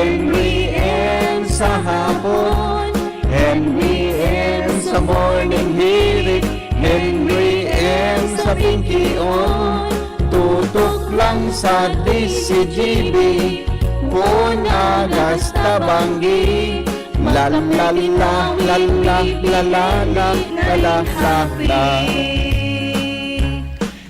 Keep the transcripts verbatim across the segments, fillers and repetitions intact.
Henry M sa hapon, Henry M sa morning hirit, Henry M sa bingkion. Tutok lang sa D C G B, poon agas ta banggi. La la la la la la la la la la la la.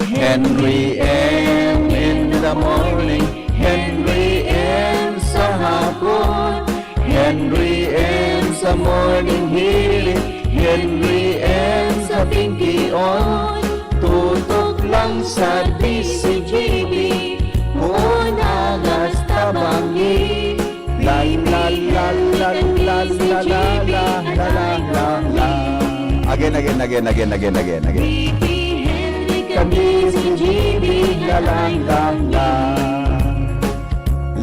Henry M in the morning, Henry M sa hapon, Henry M sa morning hirit, Henry M sa bingkion. Tutok lang sa D C G B, poon agas ta banggi. La la la la la la la la la la la. Again, again, again, again, again, again, again. Kami si G B, la la la la.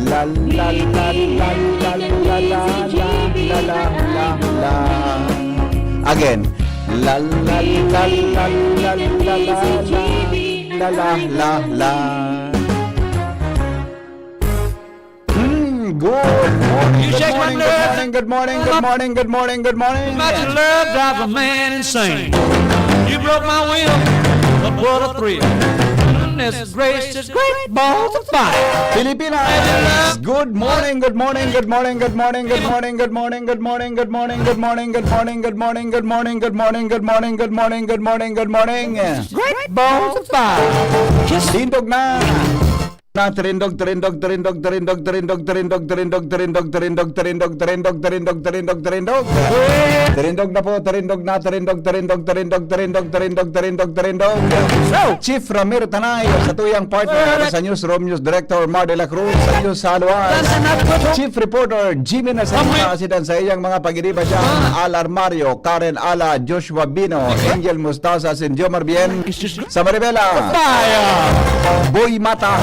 La la la la la la la la la la la. Again. La la la la la la la la la la la la la. Mm, good morning, You good shake my morning, good nerves. morning, good morning, good morning, good morning, good morning. Much love drives a man insane. You broke my will, but what a thrill. Goodness gracious, great balls of fire. Pilipinas, good morning, good morning, good morning, good morning, good morning, good morning, good morning, good morning, good morning, good morning, good morning, good morning, good morning, good morning, good morning, good morning, good morning, good morning, good morning. Great balls of fire. Tindog na. Na, tirindog, tirindog, tirindog, tirindog, tirindog, tirindog, tirindog, tirindog, tirindog, tirindog, tirindog, tirindog, tirindog, tirindog, tirindog. Tirindog na po, tirindog na, tirindog, tirindog, tirindog, tirindog, tirindog, tirindog, tirindog, tirindog. Chief Ramiro Tanay, sa tuyang partner sa Newsroom, News Director Mar de la Cruz, sa News sa Haluan. Chief Reporter Jimmy Nasayma, asidan sa iyang mga pag-iriba dyan, Al Armario, Karen Ala, Joshua Bino, Angel Mustasa, Sindio Marbien, sa Maribela. Fire! Boy Mata.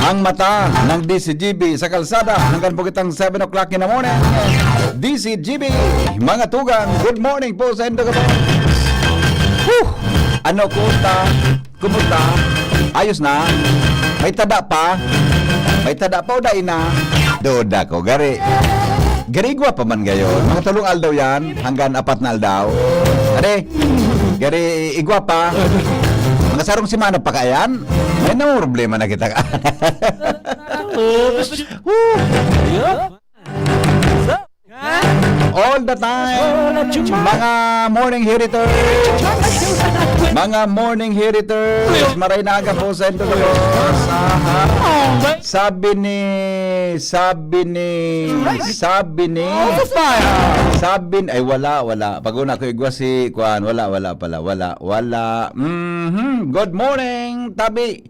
Ang mata ng D C G B sa kalsada hanggang pagkatang seven o'clock in the morning. D C G B, mga tugang, good morning po sa indo kamo. Whew! Ano, kumusta? Kumusta? Ayos na? May tada pa? May tada pa o dai na? Duda ko, gari. Gari, igwa pa man gayon. Mga tulong aldaw yan, hanggang apat na aldaw. Are, gari, igwa pa. Mga sarong semana pa kaya yan? May namang problema na kita. Woo! All the time. Mga morning hiriters. Mga morning hiriters. Maray na aga po sa inyo. Sabi ni, sabi ni, sabi ni, sabi ni, ay wala, wala. Pag una ko igwa si, kuan, wala, wala pala, wala, wala. Mhm. Good morning, tabi.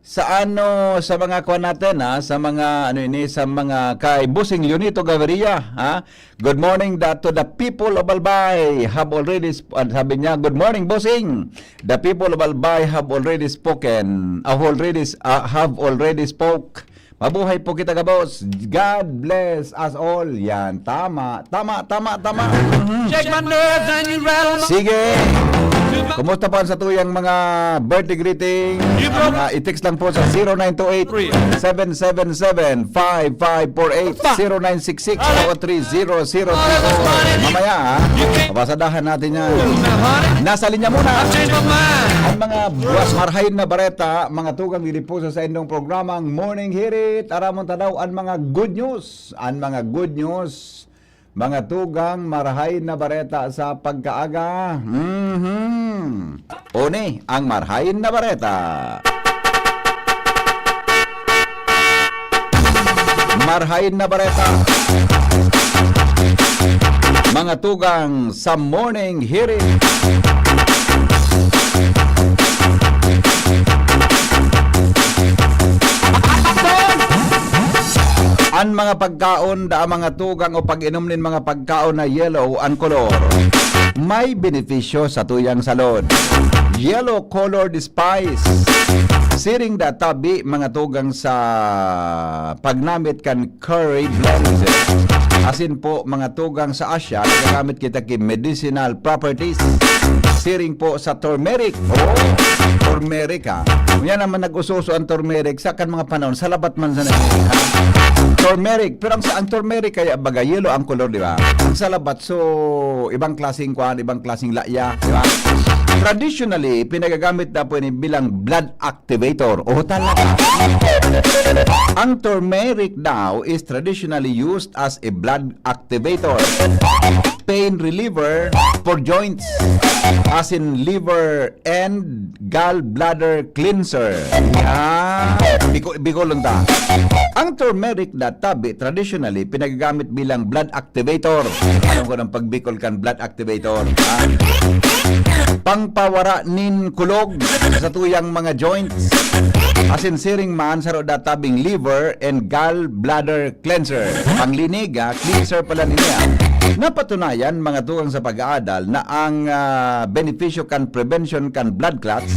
Sa ano, sa mga kuan natin, ha, sa mga, ano ini, sa mga kay Bossing Leonito Gaviria, ha? Good morning da, to the people of Albay have already sp- ah, sabi niya, "Good morning, Bossing. The people of Albay have already spoken. Ah, already s- ah, have already spoke. Mabuhay po kita, gabos. God bless us all." Yan, tama, tama, tama, tama. Mhm. Check my nerves and you rattle my Sige. Kumusta po ang sa tuyang mga birthday greeting? Ang mga i-text lang po sa zero nine two eight, seven seven seven, five five four eight, zero nine six six, four three zero zero three four. Mamaya, ha? Papasadahan natin yan. Nasa linya muna. Change my mind. Ang mga buwas marhain na bareta, mga tugang diriposo sa indong programang Morning Hirit. Aramon tadaw ang mga good news. Ang mga good news. Mga tugang marhain na bareta sa pagkaaga. Mhm. Uni ang marhain na bareta. Marhain na bareta. Mga tugang sa Morning Hirit. An mga pagkaon da mga tugang o pag-inom nin mga pagkaon na yellow an kolor, may benepisyo sa tuyang salud. Yellow colored spice. Siring da tabi mga tugang sa pagnamit kan curry blend. Asin po mga tugang sa Asia, nagagamit kita ki medicinal properties. Siring po sa turmeric. Oh, turmeric ha. Kung yan naman nag-uso-uso ang turmeric sa kan mga panahon, sa labat man sa nag-, ha? Turmeric. Pero ang, ang turmeric kaya baga, yellow ang color, di ba? Ang salabat, so, ibang klaseng kwan, ibang klaseng laya, di ba? Traditionally, pinagagamit na po ini bilang blood activator. Oh, talaga. Ang turmeric daw is traditionally used as a blood activator, pain reliever for joints, as in liver and gallbladder cleanser. Yan. Biko-, Bicolon ta. Ang turmeric na tabi, traditionally, pinagamit bilang blood activator. Alam ko ng pagbikol kan blood activator. Ha? Pangpawara nin kulog sa tuyang mga joints. Asin siring man, saro da tabing liver and gallbladder cleanser. Panglinig, ha? Cleanser pala niya. Napatunayan, mga tugang sa pag-aadal, na ang, ah, benepisyo kan prevention kan blood clots,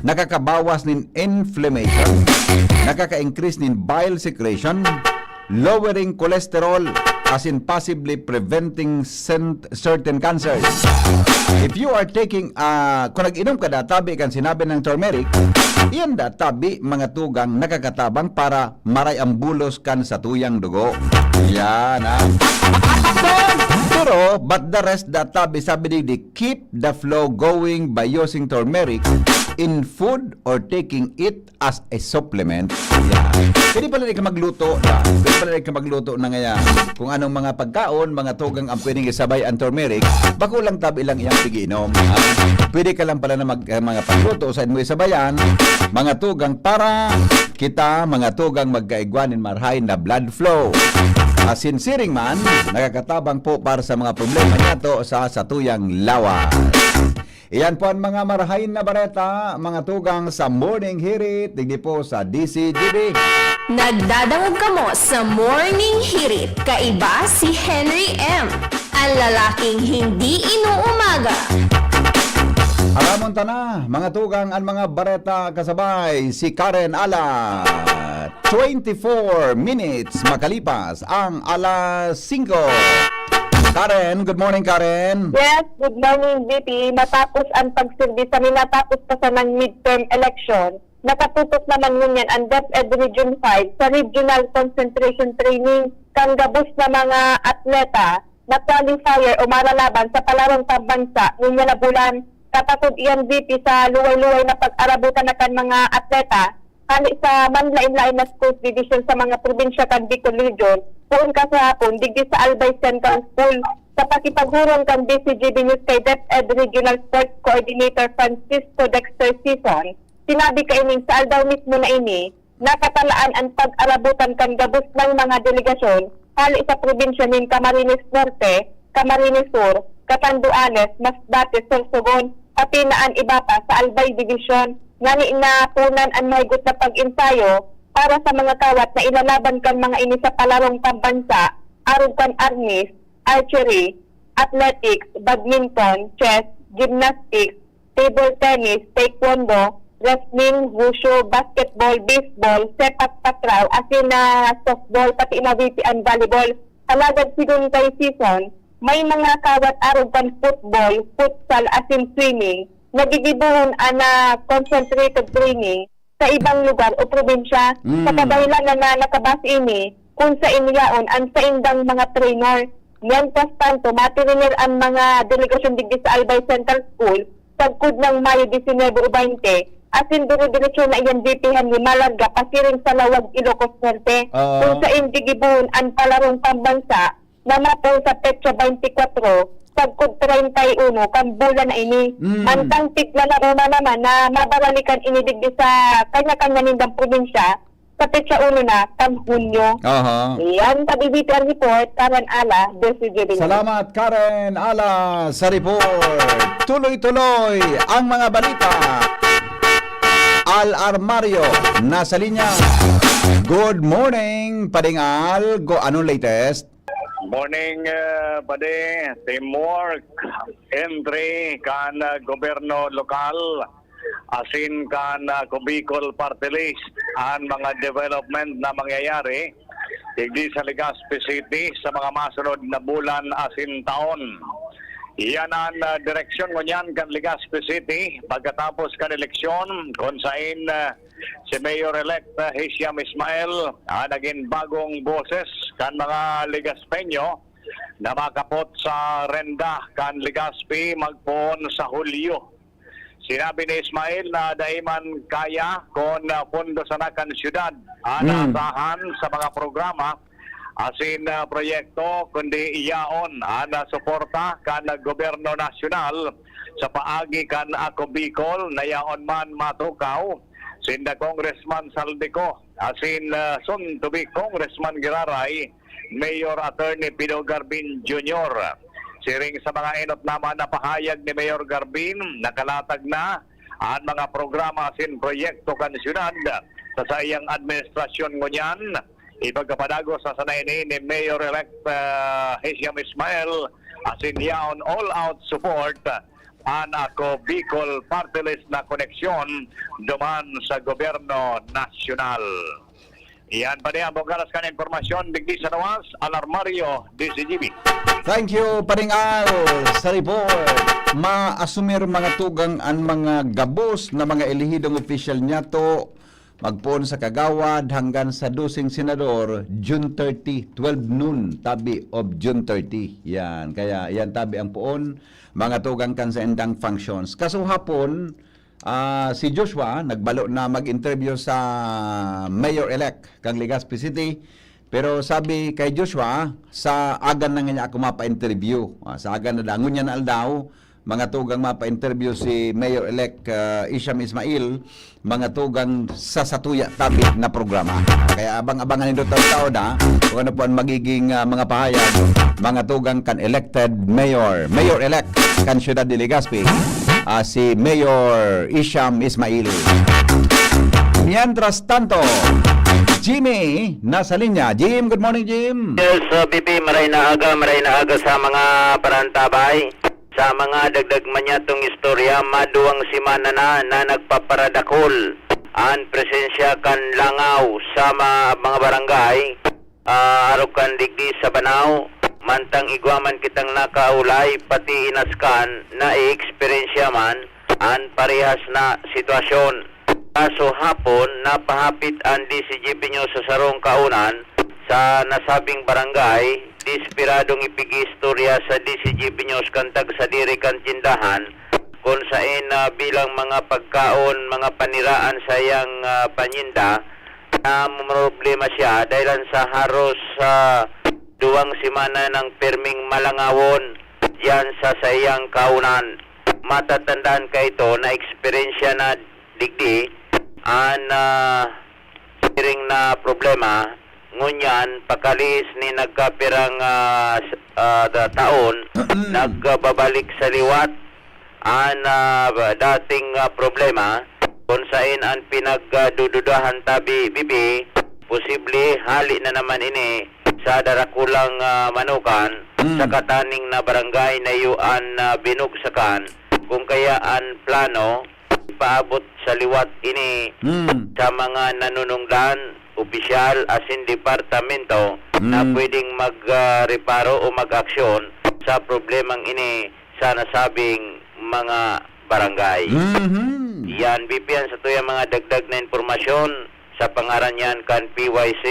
nakakabawas nin inflammation, nakaka-increase nin bile secretion, lowering cholesterol, as in possibly preventing cent-, certain cancers. If you are taking, ah, kung nag-inom ka da tabi kan sinabi ng turmeric, iyan da tabi, mga tugang, nakakatabang para maray ang bulos kan sa tuyang dugo. Yan, ha? Pero, but the rest, da tabi, sabi digdi, keep the flow going by using turmeric in food or taking it as a supplement. Yan. Pwede pala di ka magluto, yan. Pwede pala di ka magluto na ngayon. Kung anong mga pagkaon, mga tugang ang pwedeng isabay ang turmeric, bako lang tabi lang iyang piginom. Ha? Pwede ka lang pala na mag, eh, mga pagluto sa mo isabayan, mga tugang para kita, mga tugang magkaigwa nin marhay na blood flow. Asin siring man, nakakatabang po para sa mga problema niyato sa satuyang lawas. Iyan po ang mga marahay na bareta, mga tugang sa Morning Hirit, digdi po sa D C G B. Nagdadangog kamo sa Morning Hirit, kaiba si Henry M, ang lalaking hindi inuumaga. Aramon ta na, mga tugang, ang mga bareta kasabay si Karen Ala. Twenty-four minutes makalipas ang alas singko. Karen, good morning, Karen. Yes, good morning, V P. Matapos ang pagserbi sa minatapos pa sanang midterm election, nakatutok naman ngunyan ang DepEd Region five sa Regional Concentration Training kan gabos na mga atleta na qualifier o maralaban sa palarong pambansa ngunyan na bulan. Katakod iyan, V P, sa luway-luway na pag-arabutan na kan mga atleta hale sa manlain-lain na schools division sa mga probinsya kan Bicol Region, poon kasahapon, digdi sa Albay Central School. Sa pakipaghurong kan D C G B News kay DepEd Regional Sports Coordinator Francisco Dexter Sison, sinabi kaining sa aldaw mismo na ini, nakatalaan an pag-arabutan kan gabos nang mga delegasyon hale sa probinsya nin Camarines Norte, Camarines Sur, Catanduanes, Masbate, Sorsogon, pati na an iba pa sa Albay Division, ngani na punan an mahigot na pag-ensayo para sa mga kawat na ilalaban kan mga ini sa palarong pambansa, arog kan arnis, archery, athletics, badminton, chess, gymnastics, table tennis, taekwondo, wrestling, wushu, basketball, baseball, sepak takraw, asin na softball, pati na V P an volleyball. Alagad sigon kay Sison, may mga kawat arog kan football, futsal, asin swimming. Nagigibohon an, ah, concentrated training sa ibang lugar o probinsya. Mm. Sa kadahilanan na nakabase ini kung saen yaon an saindang mga trainer. Mientras tanto, matiringer an mga delegasyon digdi sa Albay Central School sagkod nang Mayo disinebe o baynte, asin dire-diretso na iyan V P han Himalarga pasiring sa Lawag, Ilocos Norte, Oo. kung saen gigibohon an palarong pambansa na mapoon sa petsa baynte kwatro sagkod treinta y uno kan bulan na ini. Mm. Mantang tigla na Roma naman na mabaralikan ini digdi sa kanya-kanya nindang probinsya sa petsa uno na kan Hunyo. Aha. Iyan, sa B B T R report, Karen Ala, Desi Juvenil. Salamat, Karen Ala, sa report. Tuloy-tuloy ang mga balita. Al Armario, nasa linya. Good morning, Pading Al. Go, anong latest? Morning, eh, padi. Teamwork, entry kan, eh, gobyerno lokal, asin kan, eh, Cubicol Party List, an mga development na mangyayari digdi sa Legazpi City sa mga masunod na bulan asin taon. Iyan an, eh, direksyon ngunyan kan Legazpi City pagkatapos kan eleksyon, kun sain, eh, Si Mayor-elect, ah, Hisham Ismail, ah, nagin bagong boses kan mga Legaspeño na makapot sa renda kan Legazpi magpoon sa Hulyo. Sinabi ni Ismail na dai man kaya kun, ah, pondo sana kan syudad an Hmm. aasahan sa mga programa asin, ah, proyekto, kundi yaon an, ah, suporta kan gobyerno nasyonal sa paagi kan Ako Bicol na yaon man matukaw sinda Congressman Zaldy Co asin, ah, soon to be Congressman giraray, Mayor Attorney Pido Garbin Junior. Siring sa mga enot naman na pahayag ni Mayor Garbin, nakalatag na an mga programa asin proyekto kan syudad sa saiyang administrasyon ngunyan. Ipagkapadagos na sana ini ni Mayor-elect, ah, Hisham Ismail asin yaon all-out support an Ako Bicol Party List na koneksyon duman sa gobyerno nasyonal. Iyan pa diyan, bukaras kan impormasyon, digdi sa Nuwas, Alarmario, D Z G B. Thank you, Paring Al, sa report. Maasumir mga tugang an mga gabos na mga elehidong opisyal niyato, magpoon sa kagawad hanggan sa doseng senador, June thirty, twelve noon, tabi of June thirty. Yan, kaya yan tabi ang poon, mga tugang kan sa endang functions. Kaso hapon, ah, si Joshua nagbalo na mag-interview sa mayor-elect kan Legazpi City. Pero sabi kay Joshua, sa agan na nga niya ako mapa-interview. Ah, sa agan na dangon niya na aldaw, mga tugang mapa-interview si Mayor-elect, ah, Isham Ismail, mga tugang sa satuya tabi na programa. Kaya abang-abangan nindo taon-taon, ha, kung ano po ang magiging, ah, mga pahayag, mga tugang kan elected mayor, mayor-elect kan Ciudad de Legazpi, ah, si Mayor Isham Ismail. Mientras tanto, Jimmy nasa linya. Jim, good morning, Jim. Yes, uh, B P, maray na aga, maray na aga sa mga parantabay. Sa mga dagdag man niyatong istorya, maduwang semana na, na nagpaparadakol an presensya kan langaw sa ma-, mga barangay, ah, arog kan digdi sa Banao, mantang igwa man kitang nakaulay, pati inaskan, na-i-eksperyensya man an parehas na sitwasyon. Kaso hapon, napahapit an D Z G B News sa sarong kaunan sa nasabing barangay, desperadong ipig-iistorya sa D Z G B News kan tagsadiri kan tindahan, kun saen, ah, bilang mga pagkaon, mga paniraan sa iyang, ah, panyinda, namomroblema siya dahilan sa haros, ah, duwang semana nang pirming malangawon diyan sa saiyang kaunan. Matatandaan kaito na eksperyensya na digdi an, ah, siring na problema. Ngunyan, pakaliis ni nagkapirang, ah, s-, ah, da-, taon, nagbabalik sa liwat an, ah, dating, ah, problema, kun saen an pinagdududahan tabi, B P, posible hali na naman ini sa darakulang, ah, manukan, Mm. sa kataning na barangay na iyo an, ah, binugsakan, kung kaya an plano, ipaabot sa liwat ini Mm. sa mga nanunungdan, opisyal, asin departamento na Mm. pwedeng mag, ah, reparo o mag-aksyon sa problemang ini sa nasabing mga barangay. Mhm. Yan, B P, an satuyang mga dagdag na impormasyon sa pangaran niyan kan P Y C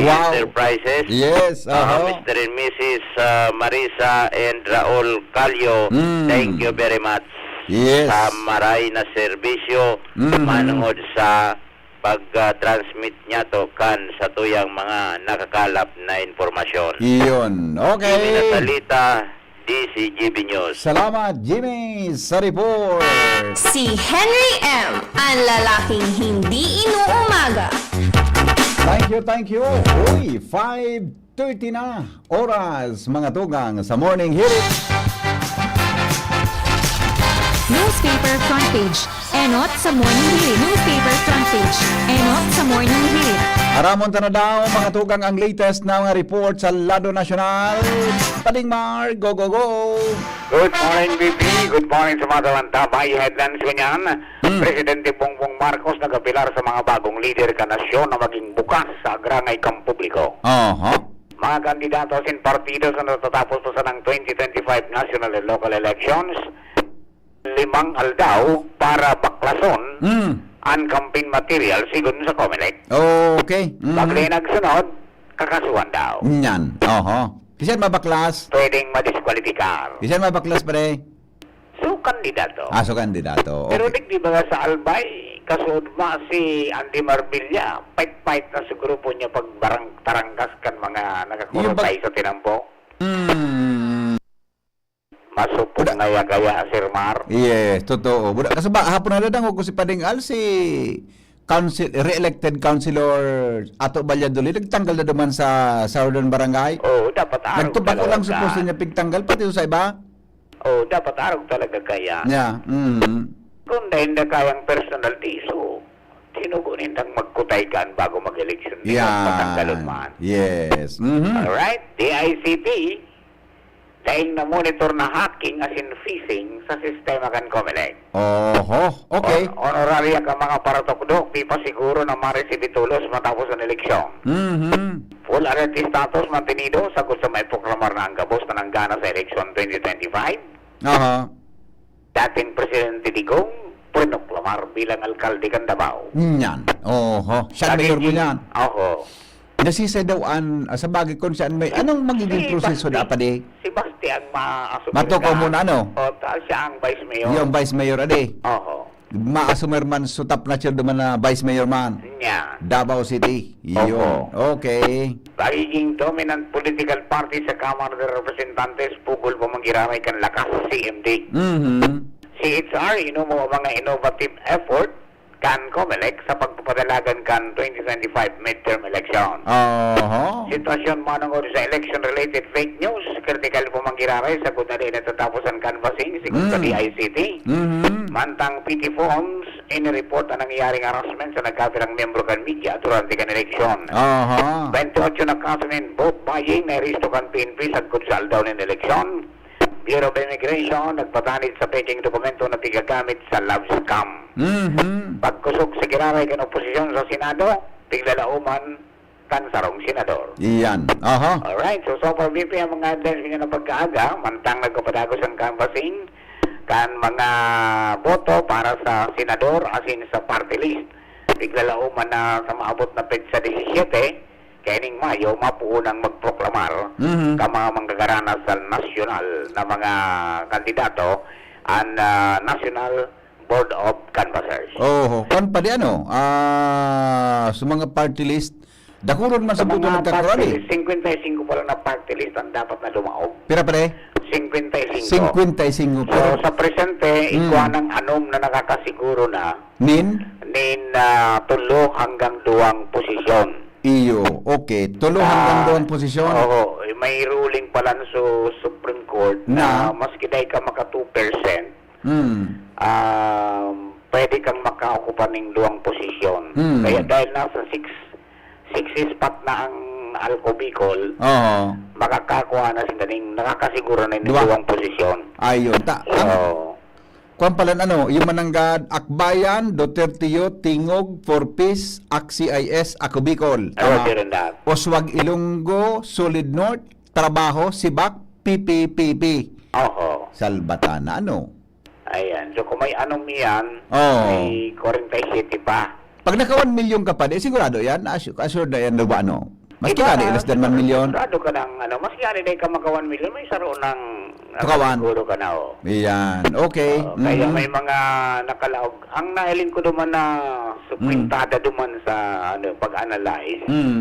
Wow. Enterprises. Yes, Ah, aha. Mister and Missus, ah, Marisa and Raul Calio, Mm. thank you very much Yes. sa maray na serbisyo Mhm. manongod sa pag, ah, transmit niyato kan satuyang mga nakakalap na impormasyon. Iyon. Okay. Jimmy Nasalita, D Z G B News. Salamat, Jimmy, sa report. Si Henry M, ang lalaking hindi inuumaga. Thank you, thank you. Uy, five thirty na oras, mga tugang, sa Morning Hirit. Newspaper front page. Enot sa Morning Hirit. Newspaper front page. Enot sa Morning Hirit. Aramon ta na daw, mga tugang, ang latest na mga report sa lado nasyonal. Pading Mar, go, go, go! Good morning, B P. Good morning sa mga kalantabay. Headlines ko niyan. Hmm. Presidente Bongbong Marcos nag-apelar sa mga bagong lider kan nasyon na maging bukas sa agrangay kan publiko. Aha. Mga kandidato asin partido sa natatapos pa sanang twenty twenty-five national and local elections, limang aldaw para baklason Hmm. an campaign material, sigon sa Comelec. Okay. Mhm. Pag di nagsunod, kakasuhan daw. Nyan. Oho. Kisan mabaklas? Pwedeng madiskwalipikar. Kisan mabaklas, pre? So, kandidato. Ah, so kandidato. Pero Okay. digdi baga sa Albay, kasuodma si Andy Marbella, pait-pait na sa grupo niya pag barang-, tarangkas kan mga Yung bag- nakakurotay sa tinampo. Mm. Masupog Wala. ngaya-gaya, Sir Mar. Yes, totoo. Wala. Kasi ba, hapon na dadangog ko si Pading Al, si council, re-elected councilor Ato Valladolid, nagtanggal na duman sa Southern Barangay. Oo, dapat araw Nagtubag ko talaga lang ka. supposed niya pigtanggal, pati sa iba. Oo, dapat araw talaga kaya. Yeah. Mm. Kung dahil na kayang personal, di so, sinugo nindang magkutay kan bago mag-eleksyon. Di Yeah. magpatanggalon man. Yes. Mhm. Alright, D I C T, daing na-monitor na hacking asin phishing sa sistema kan Comelec. Oho, okay. Hon-, honoraria kan mga paratukdo, pipasiguro na maresibi tolos matapos an eleksyon. Mhm. Full alert status mantenido, sagkod sa maipoklamar na an gabos na nanggana sa eleksyon twenty twenty-five. Aha. Dating Presidente Digong, pinoklamar bilang alkalde kan Davao. Nyan. Oho. Siya ang mayor mo Nagiging niyan. Oho. Nasisay daw an, ah, sa bagay kung saan may, anong magiging Si proseso Basti. na, padi? Si Basti ang maasumir Matukaw ka. muna, ano? O, ta-, siya ang vice mayor. Yung vice mayor, adi? Oho. Maasumir man sutap na siya duman na vice mayor man. Nya. Davao City. Yun. Oho. Okay. Pagiging dominant political party sa Kamara de Representantes, pugol pa man giraray kan lakas sa C M D. Mhm. C H R, inumo ang mga innovative effort kan Comelec sa pagpapadalagan kan twenty twenty-five midterm election. Oho. Sitwasyon manongod sa election-related fake news, kritikal pa man giraray sagkod na di natatapos an canvassing, sigon sa Mm. D I C T. Mhm. Mantang P T forms, ini-report an nangyayaring harassment sa nagkapirang miyembro kan media durante kan eleksyon. Aha. Twenty-eight na kaso nin vote buying na iristo kan P N P sagkod sa aldaw nin eleksyon. Bureau of Immigration nagpatanid sa peking dokumento na pigagamit sa love scam. Mhm. Pagkusog sa giraray kan oposisyon sa Senado, piglalaoman kan sarong senador. Iyan. Aha. Alright, so, so far, V P, ang mga headlines niya na pagkaaga, mantang nagpapadagos ang canvassing kan mga boto para sa senador asin sa party list. Piglalaoman na sa maabot na petsa disisiete, kaining Mayo, mapuon ang magproklamar Mhm. ka mga manggagaranas sa nasyonal na mga kandidato, ang, ah, National Board of Canvassers. Oho. Kan pa di ano, ah, sa mga party list, dakuron man Sa sa buto mga nagkakroan party eh. list, singkwenta y singko pa lang na party list ang dapat na lumaog. Pira, pare? Singkwenta y singko. Singkwenta y singko, So, pero sa presente, Mm. igwa ng anom na nakakasiguro na Nin? nin, ah, tulo hanggang duwang posisyon. Iyo, okay. Tulo Ah, hanggang duwang posisyon. oo, eh, may ruling pa lang sa Supreme Court na Na? maski dai ka maka two percent, Mm. um, pwede kang makaokupa ning duwang posisyon. Mm. Kaya dahil nasa six, six spot na ang Alco Bicol, Oo. makakakuha na sila ning, nakakasiguro na ning Duwa. duwang posisyon. Ayun. Ta-, So, ang, kwan pala, ano, yung mananggad, Akbayan, Duterte Youth, Tingog, Four Ps, Aksi I S, Ako Bicol. Tama. Roger and that. Oswag Ilonggo, Solid North, Trabaho, Sibak, P P P P. Oho. Salbatana, ano? Ayan. So, kung may anom yan, Oo. may kwarenta y siyete pa. Pag naka one million ka pa, di sigurado yan? Assu-, assured na yan, di ba, ano? Maski Iba, nga, di, ah, less than one million. Sigurado ka ng, ano, maski nga, di ka maka one million, may saro ng, Tukawan. siguro ka na, oh. Yan. Okay. Oo, kaya Mhm. may mga nakalaog. Ang nahiling ko naman na sukwintada Mm. duman sa, ano, pag-analyze. Mm.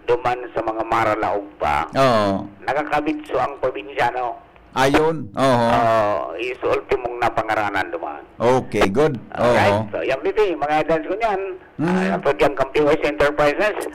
Duman sa mga maralaog pa. Oo. Nakakabitso ang probinsyano. Ayun. Oo. Oo, is ultimong napangaranan duman. Okay, good. Alright. Oo. So, yan, B P, mga headlines ko niyan. Mm. Ah, ang program kang P Y C Enterprises.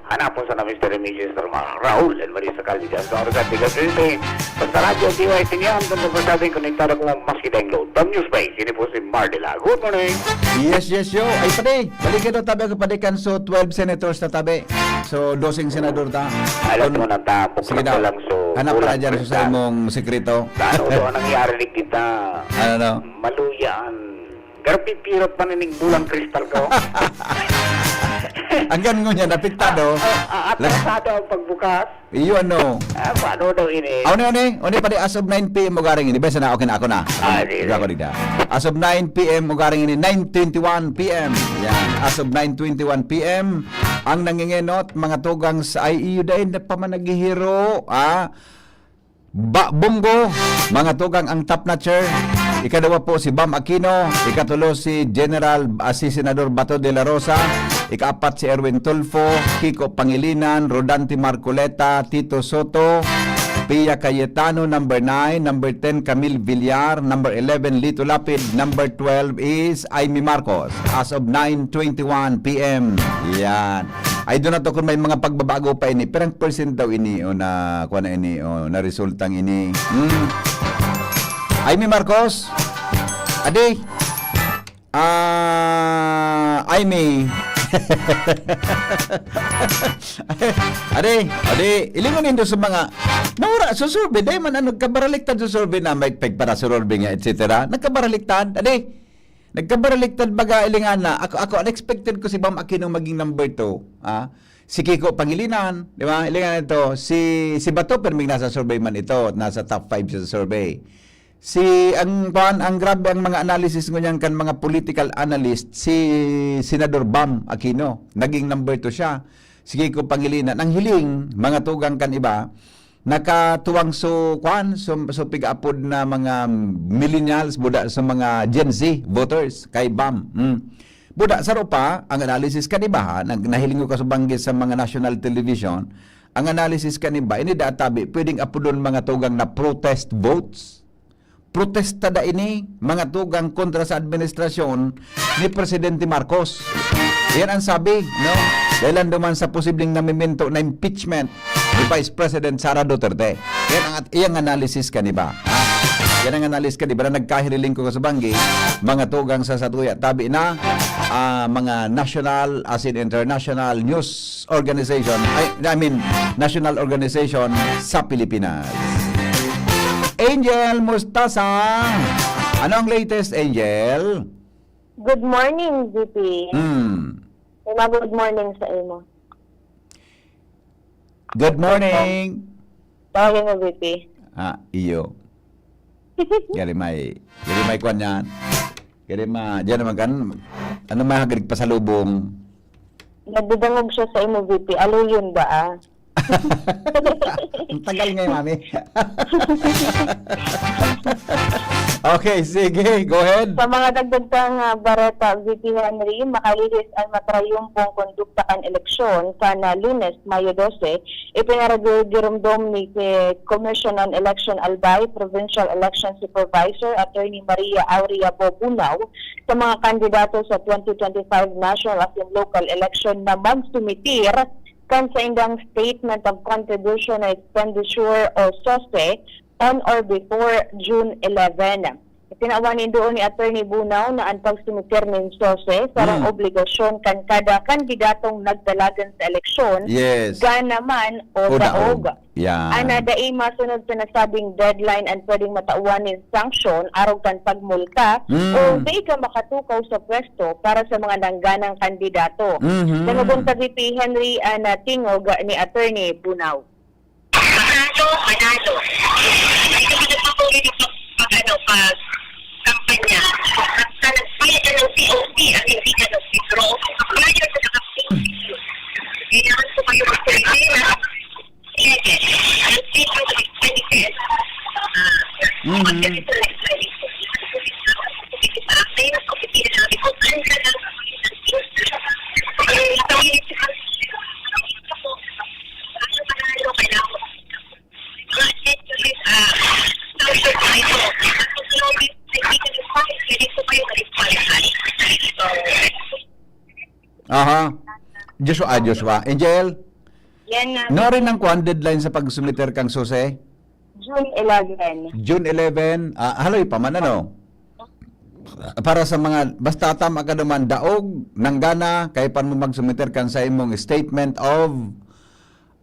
Hanapon sa na Mister and Missus Raul and Marisa Calderon. Sa oras at bigas, B P, sa Radyo D Y C niyan, kung magsasabing konektado ko, mas kita yung load. From Newspace, ini po si Mar de la. Good morning. Yes, yes, yo. Ay, pati. Balikan daw tabi ako, pati kan so twelve senators na tabi. So, doseng senador ta. Alam Kun-, mo na ta, buksan sige ko daw. lang, so, Hanap ka na kulang dyan sa presta. imong sekreto. Ano to ang nangyari ni kita? Ano, no? Maluyaan. Pero pipirot pa na ning bulang kristal ko. Hanggang ngunyan, apektado. Ah, ah, atrasado ang pagbukas. Iyo, ano? Ah, paano daw ini? Aw, ni, ni, ni, padi as of nine p m ugaring ini. Besa na, okay na, ako na. Ah, di, Ako di. di. As of nine p m ugaring ini, nine twenty-one p m. Yan, as of nine twenty-one p m, ang nangingenot, mga tugang sa, ay, iyo dahil na pa man naghihiro, ah, Ba, Bongo, mga tugang ang Top Notcher. Ikaduwa po si Bam Aquino, ikatulo si General, ah, si Senador Bato de la Rosa, ikaapat si Erwin Tulfo, Kiko Pangilinan, Rodante Marcoleta, Tito Soto, Pia Cayetano, number nine, number ten, Camille Villar, number eleven, Lito Lapid, number twelve is Imee Marcos, as of nine twenty-one p m. Yan. I do not know kung may mga pagbabago pa ini. Pirang percent daw ini o na, kuha na ini o na resultang ini. Hmm. Imee Marcos? Adi? Ah, Imee. Adi, adi, ilingon nindo sa mga naura sa survey, dahil man ano, nagkabaraliktad sa survey na may pagparasurvey nga, et cetera. Nagkabaraliktad, adi. Nagkabaraliktad baga, ilingana. Ako, ako, unexpected ko si Bam Aquino maging number two. Ah, si Kiko Pangilinan, di ba? Ilingana ito. Si, si Bato, pero may nasa survey man ito. Nasa top five siya sa survey. Si, ang, kuwan, ang grabe ang mga analysis ngunyan kan mga political analyst, si Senador Bam Aquino, naging number two siya. Si Kiko Pangilinan. Ang hiling, mga tugang kan iba, nakatuwang so, kuwan, so, so pig-apod na mga millennials, buda sa mga Gen Z voters, kay Bam. Hmm. Buda, sa rupa, ang analysis kan iba, ha, nag-, nahiling ko kasubanggi sa mga national television, ang analysis kan iba, ini databi, pwedeng apodon mga tugang na protest votes. Protesta da ini, mga tugang kontra sa administrasyon ni Presidente Marcos. Yan ang sabi, no? Dahil lang duman sa posibleng namiminto na impeachment ni Vice President Sara Duterte. Yan ang at-, iyang analysis kan iba. Ha? Yan ang analysis kan iba na nagkahiriling ko kasubanggi, mga tugang sa satuya. Tabi na, ah, mga national, as in international news organization, ay, I mean, national organization sa Pilipinas. Angel Mustasa. Ano ang latest, Angel? Good morning, V P. Hmm. May mga good morning sa imo. Good morning. Tawagin mo, V P. Ah, iyo. Gari may, gari may kwan yan. Gari ma, diyan naman kan, ano may hagrig pasalubong? Nagdudangog siya sa imo, V P. Aloyon ba, ah? Ang tagal nga, mami. Okay, sige, go ahead. Sa mga dagdag pang, ah, bareta, V P Henry, makalihis an matrayumpong kondukta kan eleksyon kan, ah, Lunes, Mayo dose, ipinaragirumdom ni, eh, Commission on Election Albay Provincial Election Supervisor Attorney Maria Aurea Bobunao sa mga kandidato sa twenty twenty-five national asin local election na magsumitir kan saindang Statement of Contribution and Expenditure o sose on or before June eleven. Tinawan nin duon ni Attorney Bunao na an pagsumitir nin sose sarong Hmm. obligasyon kan kada kandidatong nagdalagan sa eleksyon, Yes. gana man o O daog. daog. Yan. Ana, dai masunod sa nasabing deadline an pwedeng matawan nin sanksyon arog kan pagmulta Hmm. o dai ka makatukaw sa pwesto para sa mga nangganang kandidato. Mhm. Dangog ta, V P Henry, an, ah, tingog ni Attorney Bunao. Manalo, manalo. Hindi ka nagpapaulit ng pag, pag, ano, pag kampanya. Basta nagbayad ka ng C O C at hindi ka nag-withdraw. Prior sa nakapiling. Kailangan ko kayo mag-survey na, sige, nag-withdraw sa expenditure. Ah, Mhm. pag-, Aha. Joshua, ah, Joshua. Angel? Yan na. No, rin ang kuan deadline sa pagsumiter kang sose? June eleven. June eleven. Ah, haloy pa man, ano? Para sa mga, basta tama ka naman, daog, nanggana, kaya pa mo magsumiter kan sa imong statement of,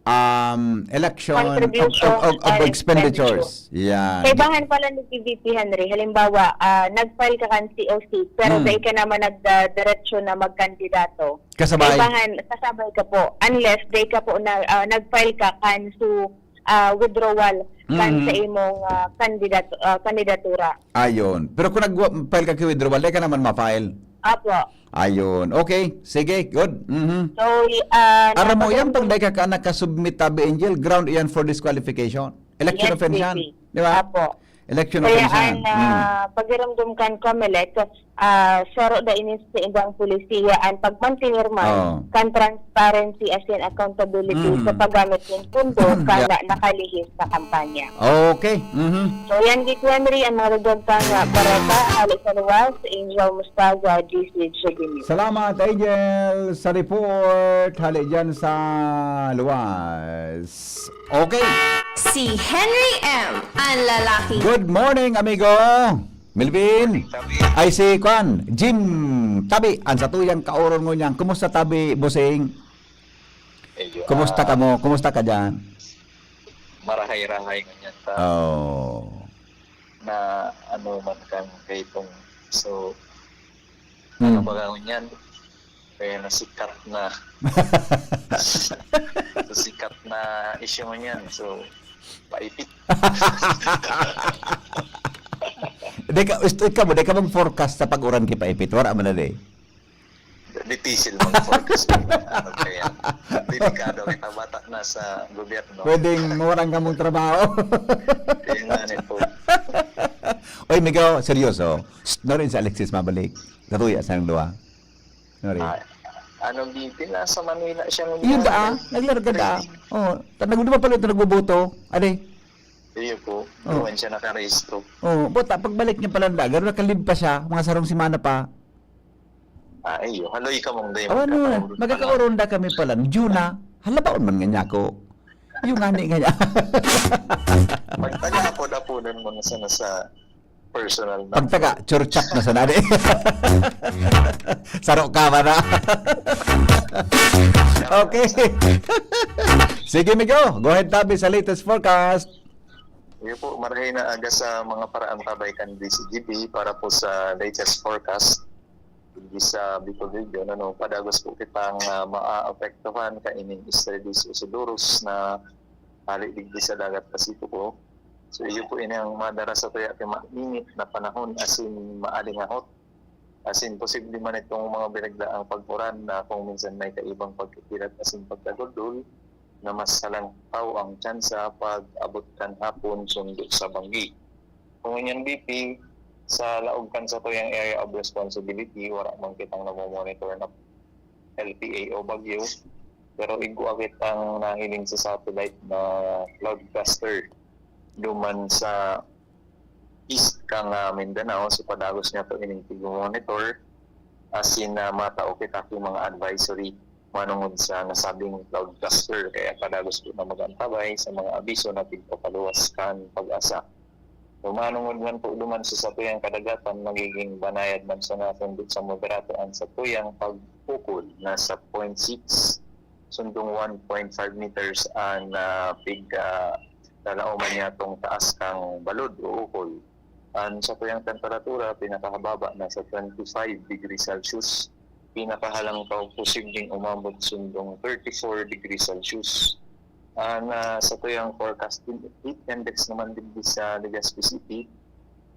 ah, um, election of, of, of, of expenditures. Yan. Kaibahan pala ni V P Henry, halimbawa, ah, nag-file ka kan C O C, pero dai ka naman nagdiretso na magkandidato. Kasabay. Kaibahan, kasabay ka po. Unless dai ka po na, ah, nag-file ka kan su, ah, withdrawal kan sa imong, ah, kandidat-, ah, kandidatura. Ayun. Pero kung nag-file ka ki withdrawal, dai ka naman ma-file. Apo. Ayun. Okay. Sige. Good. Mhm. So, y-, ah, Aram mo, yan pag napagandang dai ka, ka nakasubmit, tabi, Angel, ground iyan for disqualification. Election Yes, offense yan. V P. Di ba? Apo. Election Kaya offense yan. ang, Mm. ah, pagirumdom kan Comelec, ah, saro da ini sa ibang polisiya ang pagmantenir man Oo. kan transparency asin accountability Mm. sa paggamit nin pondo Mm. kana Yeah. nakalihis sa kampanya. Okay. Mhm. So, yan, Vic Henry, ang mga dagdag pang, ah, bareta, hali sa luwas, Angel Mustaza, D C Jubilee. Salamat, Angel, sa report. Hali dyan sa luwas. Okay. Si Henry M, ang lalaking Good morning, amigo. Melvin. Tabi. Ay, si Kwan. Jim Tabi, ang satuyang kaoron ngunyan. Kumusta, Tabi, Busing? Iyo, Kumusta ah, ka mo? Kumusta ka dyan? Marahay-rahay ngunyan ta. Oh. Na ano man kan kaitong. So, Hmm. ano ba ngunyan? Kaya nasikat na. So, sikat na issue ngunyan. So, paipit. Di ka, gusto, ikaw mo, di ka mag-forecast sa pag-uran ki paipit. Wala man na, di. Difícil mag-forecast. Ano kaya? Delikado kita bata na sa gobyerno. Pwedeng mawaran ka mong trabaho. Yun nga ni po. Oy, Migo, seryoso. Shh, na rin si Alexis mabalik. Katuya sa duwa. Sorry. Ah, ano, Bibi, nasa Manila siya ngayon. Yun da, ah. Naglarga da. Trading. Oh, ta-, nagdudupa pala ito, nagboboto. Ade. Iyo po. Oh. Doon siya nakarehistro. Oh, buta, pagbalik niya pala, garo nakalib pa siya, mga sarong semana pa. Ah, iyo. Haloy ka mong day, Oh, ano, magkakaroon. Magkakaroon da kami pala. Juna, halabaon man nga niya ako. Yung ngani nga niya. Magtaga ako, dapunan mo na sana sa personal na. Pagtaga, churchak na sana, di? Saro ka ba na? Okay. Sige, Migo. Go ahead, Tabi, sa latest forecast. Iyo po, marahay na aga sa mga paraang tabay kan D C G B para po sa latest forecast. Digdi sa Bicol Region, ano, padagos po kitang, ah, maaapektuhan kaining Estrellas Osidoros na hali digdi sa Dagat Pasipiko. So, iyo po ini ang madara sa tuya ki mainit na panahon asin maalingahot. Asin posible man itong mga biniglaang pag-uran na kung minsan may kaibang pagkikilat asin pagkagudol na mas halangkaw ang tsansa pag-abot kan hapon sundo sa banggi. Kung ngunyan, B P, sa laog kan satuyang area of responsibility, wala man kitang namomonitor na L P A o bagyo, pero igwa kitang nahiling sa satellite na cloud cluster duman sa east kan, ah, Mindanao. So, padagos niya to ining tigmonitor, asin, ah, matao kita ki mga advisory manongod sa nasabing cloud cluster. Kaya padagos po na mag-antabay sa mga abiso na tigpapaluwas kan PAGASA. Manongod man po duman sa satuyang kadagatan, magiging banayad man sana kundi sa moderato ang satuyang pag-ukol, nasa point six sundong one point five meters ang, ah, pig, ah, lalaoman niya tong taas kang balod o ukol. Ang satuyang temperatura, pinakahababa, nasa twenty-five degrees Celsius. Pinakahalangkaw, posibleng umabot sundong thirty-four degrees Celsius. Ang, ah, satuyang forecasted heat index naman digdi sa Legazpi City,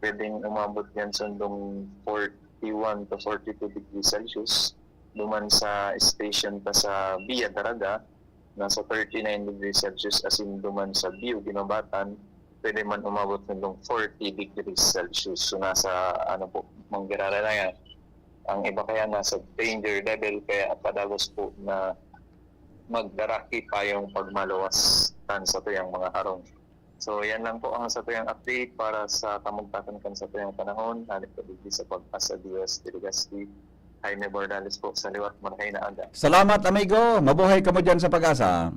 pwedeng umabot yan sundong forty-one to forty-two degrees Celsius. Duman sa station ta sa Via Daraga, nasa thirty-nine degrees Celsius, asin duman sa Bio Guinobatan, pwede man umabot hanggang forty degrees Celsius. So, nasa, ano po, manggirara na yan. Ang iba kaya nasa danger level, kaya padagos po na magdaraki pa yung pagmaluwas kan satuyang mga harong. So, yan lang po ang satuyang update para sa kamugtakan kan satuyang panahon. Hali po digdi sa PAGASA D S Diligaspi. Jaime Bordales po sa liwat, marahay na aga. Salamat, amigo. Mabuhay kamo dyan sa PAGASA.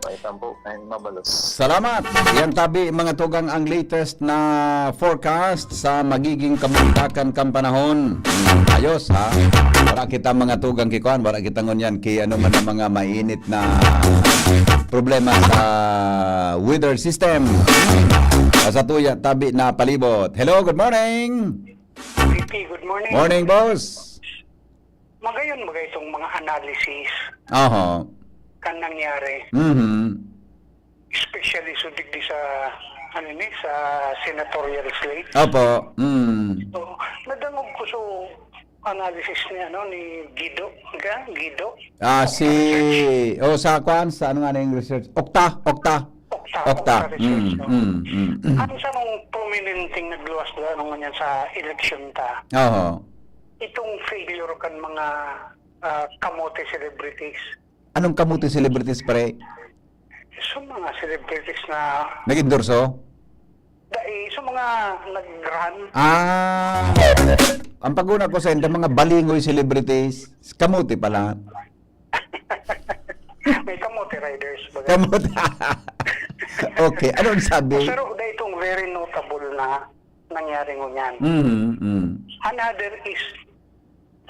Welcome po. Ay, mabalos. Salamat. Yan tabi, mga tugang, ang latest na forecast sa magiging kamugtakan kan panahon. Ayos, ha? Wala kita, mga tugang, ki kuan, wala kita ngunyan ki ano man ang mga mainit na problema sa weather system. Sa satuya tabi na palibot. Hello, good morning. V P, good morning. Morning, boss. Magayon ba itong mga analysis Oho. kan nangyari? Mhm. Especially so digdi sa, ano ni, sa senatorial slate. Opo. Mm. So, nadangog ko so analysis ni, ano, ni Guido. Ga? Guido? Ah, si... Oh, sa kwan, sa ano nga na yung research? Okta, Okta. Okta, Okta. Okta Research, Mm, no? mm, mm. Ang sa mga prominenteng nagluwas na, ano nga niyan, sa eleksyon ta, Oho. itong failure kan mga ah, kamote celebrities. Anong kamote celebrities, pre? So, mga celebrities na Nag-endorso? dai, so mga nag-run, Ah, ang paguna ko sa inda, mga balingoy celebrities, kamote pala. May kamote riders. Baga. Kamote. Okay, anong sabi? Pero da itong very notable na nangyari ngunyan. Mm, mm. Another is,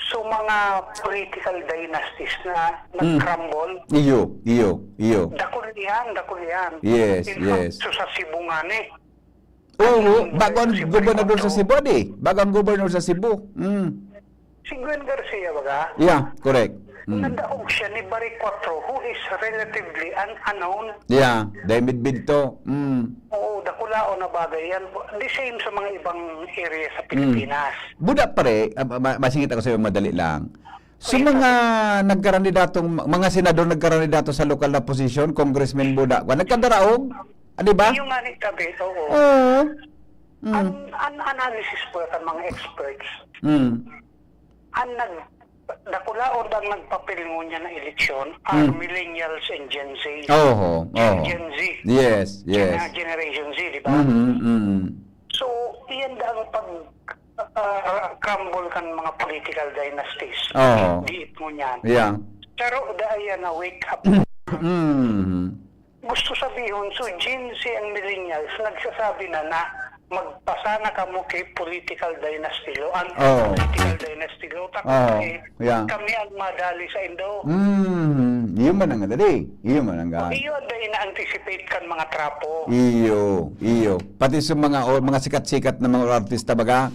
so mga political dynasties na Mm. nag-crumble, Iyo, iyo, iyo. dakul yan, dakul yan. Yes, In fact, yes. so sa Cebu nga ni, Oo, bago ang gobernador sa Cebu, di? Bago ang gobernador sa Cebu. Mm. Si Gwen Garcia, baga? Yeah, correct. Mm. Nadaog siya ni Baricuatro, who is relatively an unknown. Yeah, dahil midbid to. Mm. Oo, dakulaon na bagay yan. The same sa mga ibang area sa Pilipinas. Buda pare, ah, ma- masingit ako sa iyo, madali lang. So Yes, mga nagkarandidatong, mga senador nagkarandidato sa lokal na posisyon, congressman buda, kwa, nagkadaraog? Ah, di ba? Yung nga ni Tabe, oo. Oo. Ang, Mm. ang analysis po ng mga experts, Mm. ang nag, dakulaon ang nagpapil ngunyan na eleksyon are Mm. millennials and Gen Z. Oho, Gen, oho. Gen Z. Yes, yes. Gen-, Generation Z, di ba? Mhm, mhm. So, iyan da ang pag ah, crumble kan mga political dynasties. Oo. Diit ngunyan. Yeah. Pero dai yan na wake up. Mhm. Gusto sabihon, so Gen Z and millennials, nagsasabi na na magpasana kamo kay political dynasty lo, ang Oo. political dynasty lo, tapos Oo. eh, Yeah. kami ang madali sa indo. Mm, iyo man ang dali. Iyo man ang gaan. Iyo ang dai na-anticipate kan mga trapo. Iyo, iyo. Pati sa mga, o, mga sikat-sikat na mga artista, baga.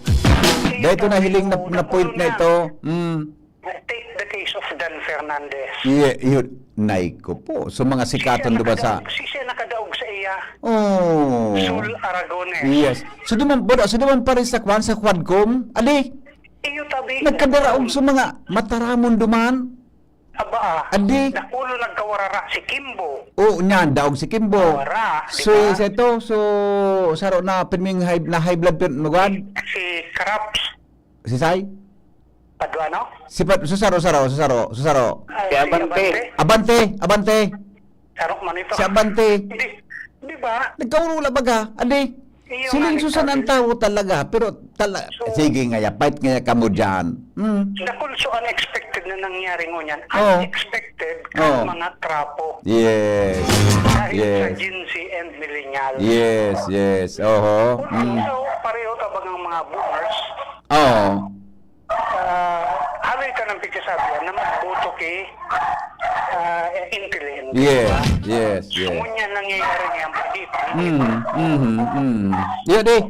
Dahil ito na hiling na, na point na ito. Mm. Take the case of Dan Fernandez. Iya, iyo. Nay ko po. So, mga sikaton, di ba, sa... Si siya nakadaog sa iya. Oh. Sol Aragones. Yes. So, duman, boda, so, duman pa rin sa kwan, sa Quadcom. Ali, Iyo tabi. nagkadaraog sa mga mataramon duman. Aba, ah. Adi. Dakulo nagkawarara si Kimbo. O, niyan, daog si Kimbo. Wara, di So, ba? sa ito, so, saro na pirming high, na high blood pin, magwan? Si Caraps. Si Sai? Paduano? Si Pat, so, saro, saro, so, saro, so, saro. Ah, Si Abante. Abante, Abante. Sarok man ito. Si Abante. Hindi, di ba? Nagkaurula baga, adi. Iyo Siling nga, Susan ang sabi. Tawo talaga, pero tala, So, sige nga ya, fight nga ya kamo dyan. Mm. Dakul so unexpected na nangyari ngunyan. Oo. Unexpected Oo. kan mga trapo. Yes. Dahil sa Yes. Gen Z and millennials. Yes, yes. Oho. Kung Mm. so, pareho ka bagang mga boomers, Oo. ah, haloy ka ng pagkasabihan na magboto kay ah, intelligent. Yes, yes, yes. Ngunyan nangyayari niyan pa dito. Mm, mm, mm. Yun eh.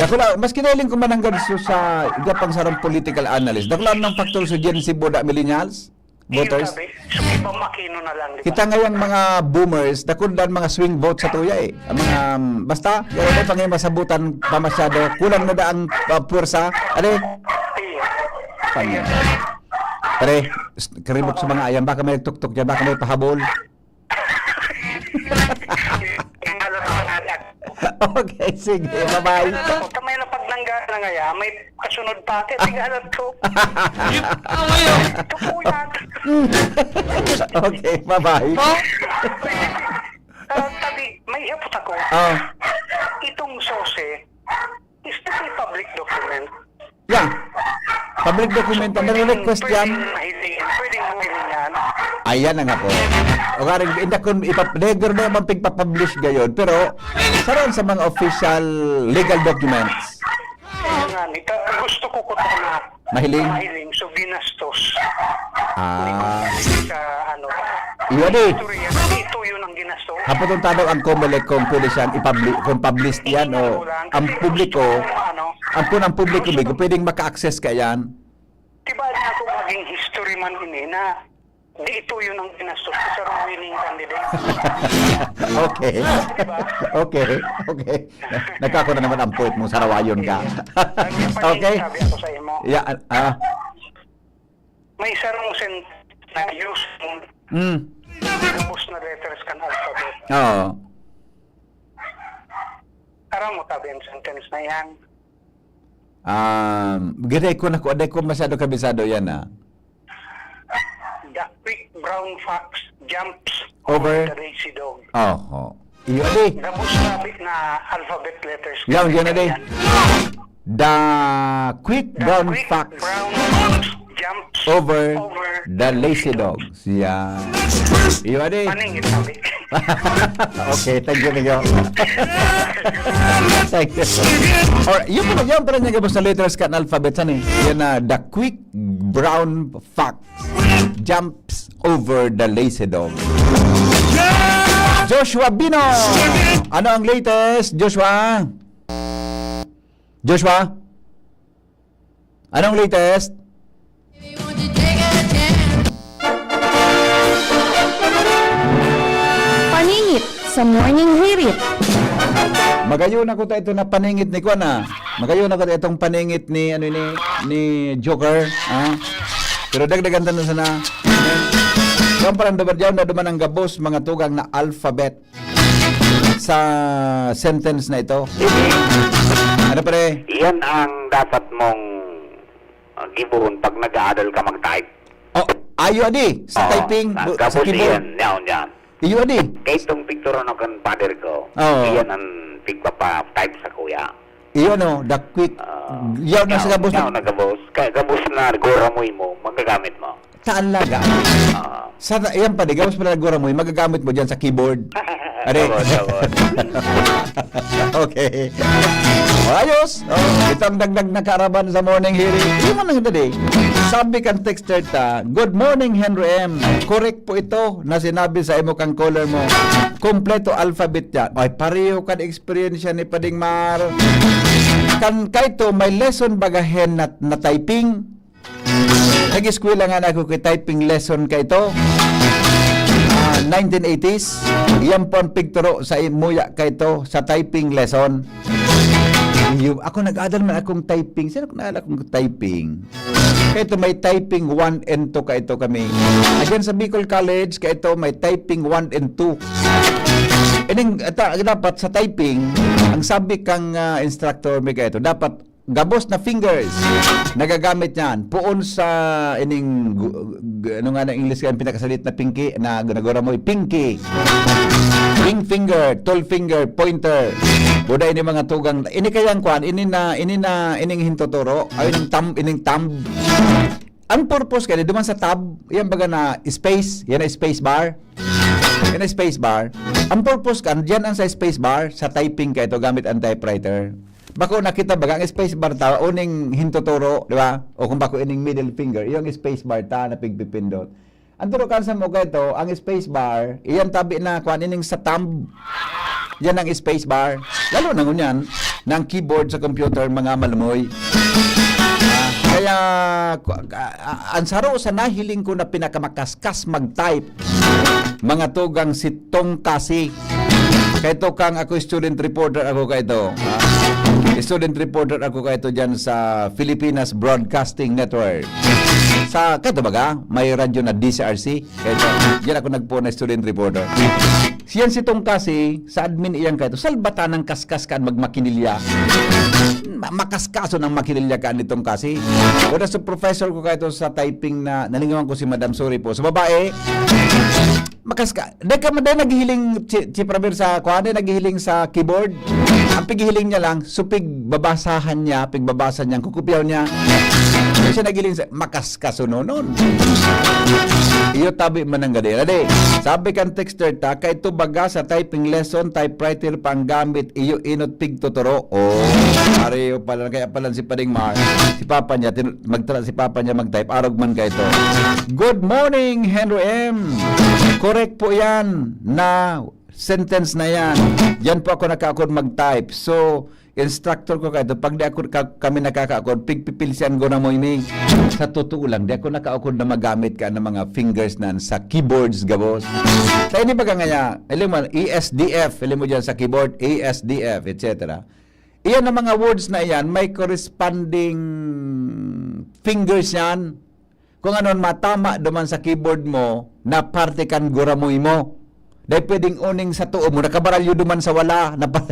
Dakula, mas kinahiling ko mananggad so sa iba pang sarong political analyst. Dakula ng factor sa Gen Z boda millennials? Voters? Sabi, so, iba makino na lang, di ba? Kita ngayang mga boomers, dakul dan mga swing vote sa tuya eh. Ang mga, um, basta, yan ang pangay masabutan pa masyado. Kulang na da ang uh, puwersa. Ano eh? Iyo. Pangay. Pare, s- karibok sa mga ayan. Baka may tuktok dyan, baka may pahabol. Ang alam ko na lang. Okay, sige. Bye-bye. Kung may napagnangga na ngaya, may kasunod pa. Kaya tig-alam ko. Ito po yan. Okay, bye-bye. Ah, tabi, may hapot ako. Ah. Itong sose, is this a public document? Yeah. Public document, ang nare-request Pwedeng yan. mahiling, pwedeng mahiling yan. Ayan na nga po. O nga rin, hindi ko ipap-, never na naman pigpapublish gayon, pero saron sa mga official legal documents. Kaya nga, ni, ka- gusto ko ko na Mahiling? mahiling, so ginastos. Ah. Sa ano, Yun eh. Istorya, ito yun ang ginastos. Hapon tong tanong ang Comelec kung pwede siyang i-publi-, kung published yan o ang publiko, ang kung ang publiko, Migo, pwedeng maka-access ka yan. Diba na ako maging history man ini na di ito yun ang ginastos ko sa winning candidate? Okay. Diba? Okay. Okay. Nagkako na naman ang point mo, sarawayon ka. Ang Okay. Sabi ako sa imo. Yeah, ah. May sarong sentence na use Mm. Gabos na letters kan alphabet. Oo. Aram mo tabi ang sentence na yan? Um, giray ko na ko, aday ko masyado kabisado yan ah. The quick brown fox jumps Over? Over the lazy dog. Oh, oh. Iyo di. Gabos na bi-, na alphabet letters. Yan, yan na di. Yan. The quick The brown quick fox brown fox jumps over over the lazy dogs. Yeah. Iyo di. Paningit sabi. Okay, thank you, Migo. Thank you. Or, yun pala, yun pala niya gabos na letters kan alphabet, saan eh? Yan na, the quick brown fox jumps over the lazy dog. Joshua Bino! Ano ang latest, Joshua? Joshua? Anong latest? Paningit sa Morning Hirit. Magayon ako ta ito na paningit ni Kuan, ah. Magayon ako ta itong paningit ni, ano, ni, ni Joker, ah. Pero dagdagan ta na sana. Yan parang dumadyaw na duman ang gabos, mga tugang na alphabet sa sentence na ito. Ano, pre? Iyan ang dapat mong, ah, gibohon pag nag-aadal ka mag-type. Oh, ayo, adi, sa Oo, typing, bu-, sa gabos keyboard. Iyan, yaon yan. Iyo, adi. Kay itong picture ano kan father ko, Oo. Iyan ang pigpapa-type sa kuya. Iyo, no, the quick, Ah, yaw na sa yaon, gabos na yaon na gabos. Ka-, gabos na guramoy mo, magagamit mo. Talaga. Ah. Sa, yan pa, di, gabos pala guramoy, magagamit mo dyan sa keyboard. Are. Gabos, gabos. Okay. Ayos. Oh, itong dagdag na kaaraman sa morning hirit. Yun man ang dali. Sabi kan texter ta, "Good morning, Henry M. Correct po ito na sinabi sa imo kang caller mo. Kompleto alphabet yan." Ay, pareho kan experience ni Pading Mar. Kan kaito, may lesson baga hen na, na typing. Nag-eskwela nga na ako kay typing lesson kaito. Ah, nineteen eighties. Iyan po ang pigturo sa imuya kaito sa typing lesson. Yung, ako nag-adal man akong typing. Sino ko naalala kong typing? Kaito may typing one and two kaito kami. Again sa Bicol College, kaito may typing one and two. Ining, ata, dapat sa typing, ang sabi kang, ah, instructor, may kaito, dapat gabos na fingers nagagamit niyan. Poon sa ining, gu-, gu-, ano nga na English ka, pinakasalit na pinky, na ginagura mo, pinky. Ring finger, tall finger, pointer. Buday ni mga tugang. Ini kayang kwan, ini na, ini na, ining hintuturo, ay, ining thumb, ining thumb. Ang purpose kaya, duman sa tab, yan baga na space, yan na space bar. Yan na space bar. Ang purpose ka, diyan ang sa space bar, sa typing ka ito, gamit ang typewriter. Bako nakita baga ang space bar ta, uning hintuturo, di ba? O kung bako ining middle finger, yung space bar ta na pigpipindot. Ang turo kan sa mo kaito, ang space bar, iyan tabi na, kuan, ining sa thumb. Yan ang space bar. Lalo na ngunyan, ng keyboard sa computer, mga malumoy. Ah, kaya, ku-, ah, ah, ang saro sa nahiling ko na pinakamakaskas mag-type, mga tugang si Tong Kasi. Kaito kang ako student reporter ako kaito. Ah, student reporter ako kaito dyan sa Filipinas Broadcasting Network. Sa, kaito baga, may radyo na D C R C. Kaito, dyan ako nagpo na student reporter. Siyan si Tong Kasi, sa admin iyang kaito, salbatan ng kaskas kan magmakinilya. Ma-, makaskaso ng makinilya ka nitong Kasi. Wala sa professor ko kaito sa typing na, nalingawan ko si Madam, sorry po. Sa babae, makaska-, dahil ka, dahil naghihiling, chi-, chi-, Praber sa, kuha, dahil naghihiling sa keyboard. Ang pighihiling niya lang, so pigbabasahan niya, pigbabasa niya, kukupyaw niya. Kaya siya naghihiling sa, makaskaso nonon. Iyo tabi man ang gadira. Di, sabi kan texter ta, kay ito baga sa typing lesson, typewriter pa ang gamit, iyo inot pigtuturo. Oh, pareho pala, kaya pala si Pading Mar, si Papa niya, tin-, magtra-, si Papa niya mag-type, arog man kaito. Good morning, Henry M. Correct po yan na sentence na yan. Yan po ako nakaakon mag-type. So, instructor ko kaito, pag di ako ka, kami nakakaakon, pigpipilsian ko na mo ini. Sa totoo lang, di ako nakaakon na magamit ka ng mga fingers na sa keyboards gabos. Sa ini baga nga niya, alam mo, E S D F, alam mo dyan sa keyboard, E S D F, et cetera. Iyan ang mga words na iyan, may corresponding fingers yan. Kung anon matama duman sa keyboard mo na parte kan guramoy mo. Dahil pwedeng uning sa tuo mo, nakabaralyo duman sa wala. Na pa-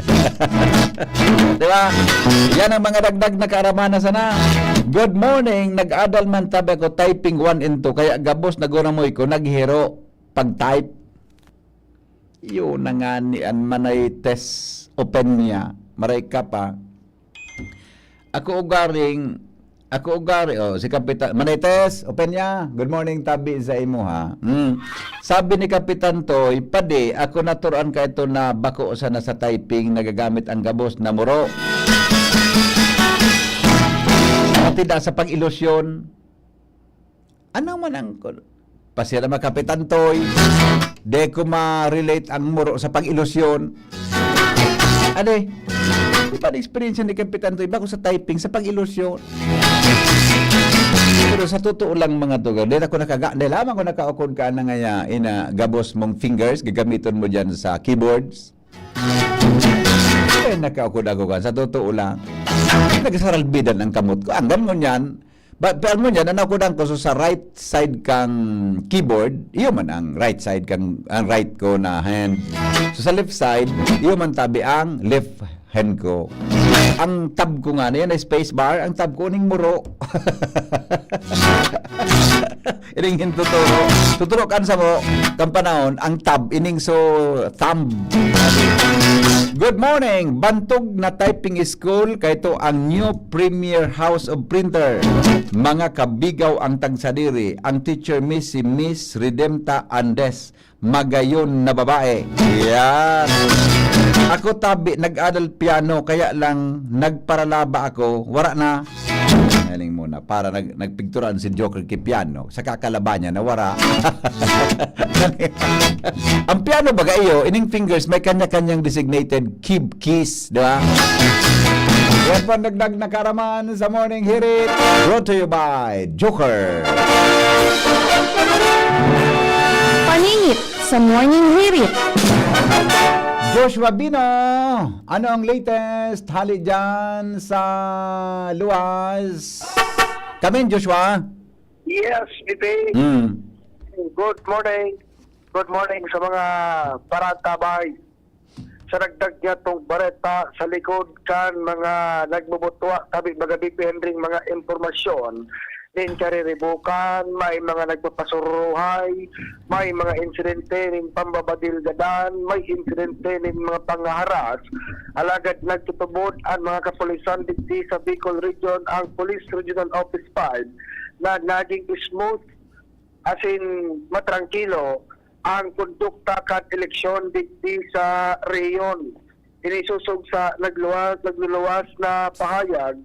Di ba? Yan ang mga dagdag na kaaramahan na sana. Good morning. Nag-adal man tabi ako, typing one and two. Kaya gabos na guramoy ko, naghiro pag-type. Yun na nga ni an manay test open niya. Maray ka pa. Ako ugaring, ako ugari, oh, si Kapitan, Manites, open niya. Good morning, tabi sa imo, ha. Mm. Sabi ni Kapitan Toy, "Padi, ako naturoan ka ito na bako sana sa typing, nagagamit ang gabos na muro." Pati da sa pag-ilusyon. Ano man ang kul-, pasira mga Kapitan Toy, di ko ma-relate ang muro sa pag-ilusyon. Ade, di ba na-experience ni Kapitan Toy? Bako sa typing, sa pag-ilusyon. Pero sa totoo lang, mga tugang, di ako nakaga-, di lamang ko nakaukod ka na ngaya, ina, gabos mong fingers, gagamiton mo dyan sa keyboards. Eh, nakaukod ako ka, sa totoo lang. Nagsaralbidan ang kamot ko. Hanggang ngunyan, ba, pero ngunyan, ano ko dang kuso sa right side kang keyboard, iyo man ang right side kang, ang right ko na hand. So, sa left side, iyo man tabi ang left hand ko. Ang tab ko nga, na yan ay space bar, ang tab ko ning muro. Ining hintuturo. Tuturo kan sa mo, kan panahon, ang tab, ining so, thumb. Good morning! Bantog na typing school, kaito ang New Premier House of Printer. Mga kabigaw ang tagsadiri. Ang teacher mi si Miss Redemta Andes. Magayon na babae. Yan. Ako tabi, nag-adal piano, kaya lang nagparalaba ako. Wara na. Galing muna. Para nag-, nagpigturan si Joker ki piano. Sa kakalaba niya, nawara. Ang piano, baga iyo, ining fingers, may kanya-kanyang designated key-, keys, di ba? Yan po ang dagdag na kaaraman sa Morning Hirit. Brought to you by Joker. Paninit sa Morning Hirit. Joshua Bino, ano ang latest hali dyan sa luwas? Kamin, Joshua? Yes, Bibi. Mm. Good morning. Good morning sa mga paratabay. Sa dagdag niya tong bareta, sa likod kan mga nagbubutwa, tabi baga dipendring mga impormasyon, nin kariribukan, may mga nagpapasuruhay, may mga insidente nin pambabadil gadan, may insidente nin mga pangaharas. Alagad nagtutubod an mga kapulisan digdi sa Bicol Region, ang Police Regional Office five, na naging smooth asin matrangkilo ang kondukta kan eleksyon digdi sa rehiyon. Ini sosog sa nagluwas, nagluluwas na pahayag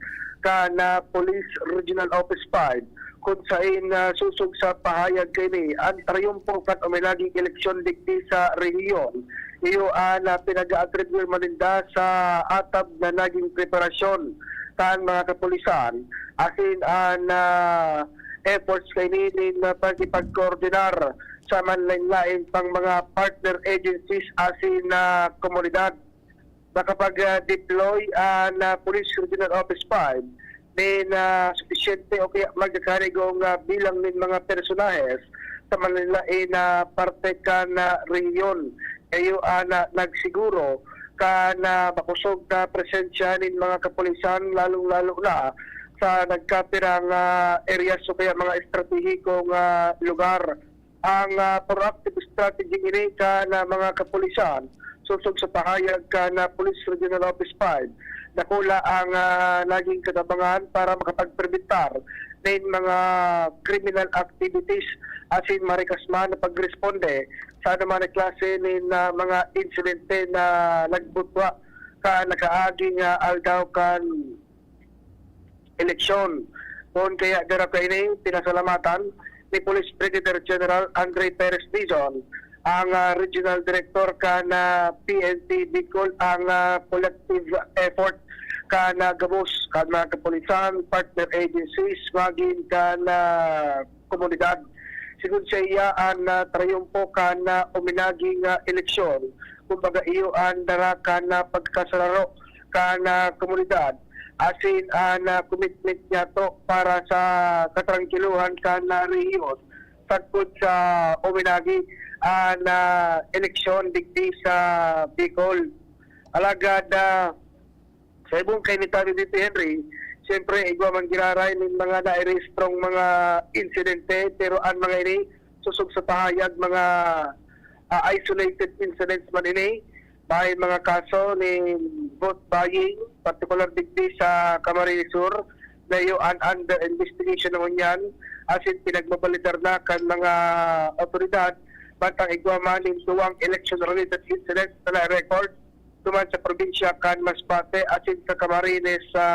kan, ah, Police Regional Office five, kun sain, ah, sosog sa pahayag kaini, an triyumpo kan uminaging eleksyon digdi sa rehiyon, iyo an, ah, pinag-aatribuyar man ninda sa atab na naging preparasyon kan mga kapulisan, asin an, ah, efforts kaini nin, ah, pakikipagkoordinar sa manlain-lain pang mga partner agencies asin, ah, komunidad. Nakapag, ah, deploy an, ah, Police Regional Office five nin, ah, supisyente o kaya magkakarigong, ah, bilang nin mga personahes sa manlain na parte kan, ah, rehiyon. Kayo, ah, na nagsiguro kan, ah, makusog na presensya nin mga kapulisan, lalong-lalo na sa nagkapirang, ah, areas o kaya mga estratehikong, ah, lugar. Ang, ah, proactive strategy ini kan, ah, mga kapulisan, sosog sa pahayag kan, ah, Police Regional Office five, dakula ang, ah, naging katabangan para makapagprebentar nin mga criminal activities asin marikas man na pagresponde sa anuman na klase nin, ah, mga insidente na nagbutwa kan nakaaging, ah, aldaw kan eleksyon. Poon kaya dara kaini, pinasalamatan ni Police Brigadier General Andre Perez Dizon ang, ah, Regional Director kan, ah, P N P Bicol, ang, ah, collective effort kan, ah, gabos kan mga kapulisan, partner agencies, magin kan, ah, komunidad. Sigon saiya, an, ah, triyumpo kan, ah, uminaging, ah, eleksyon, kumbaga, iyo an dara kan, ah, pagkasararo kan, ah, komunidad, asin an, ah, commitment niyato para sa katrangkilohan kan, ah, rehiyon sagkod sa uminagi an, ah, eleksyon digdi sa Bicol. Alagad, ah, sa ibong kainitan ni D P Henry, siyempre, igwa man giraray nin mga nairehistrong mga insidente, pero an mga ini, sosog sa pahayag, mga, ah, isolated incidents man ini. May mga kaso nin vote buying, partikular digdi sa Camarines Sur, na iyo an under investigation na ngunyan, asin pinagbabalidar na kan mga awtoridad, mantang igwa man nin duwang election-related incidents na na-record duman sa probinsya kan Masbate asin sa Camarines sa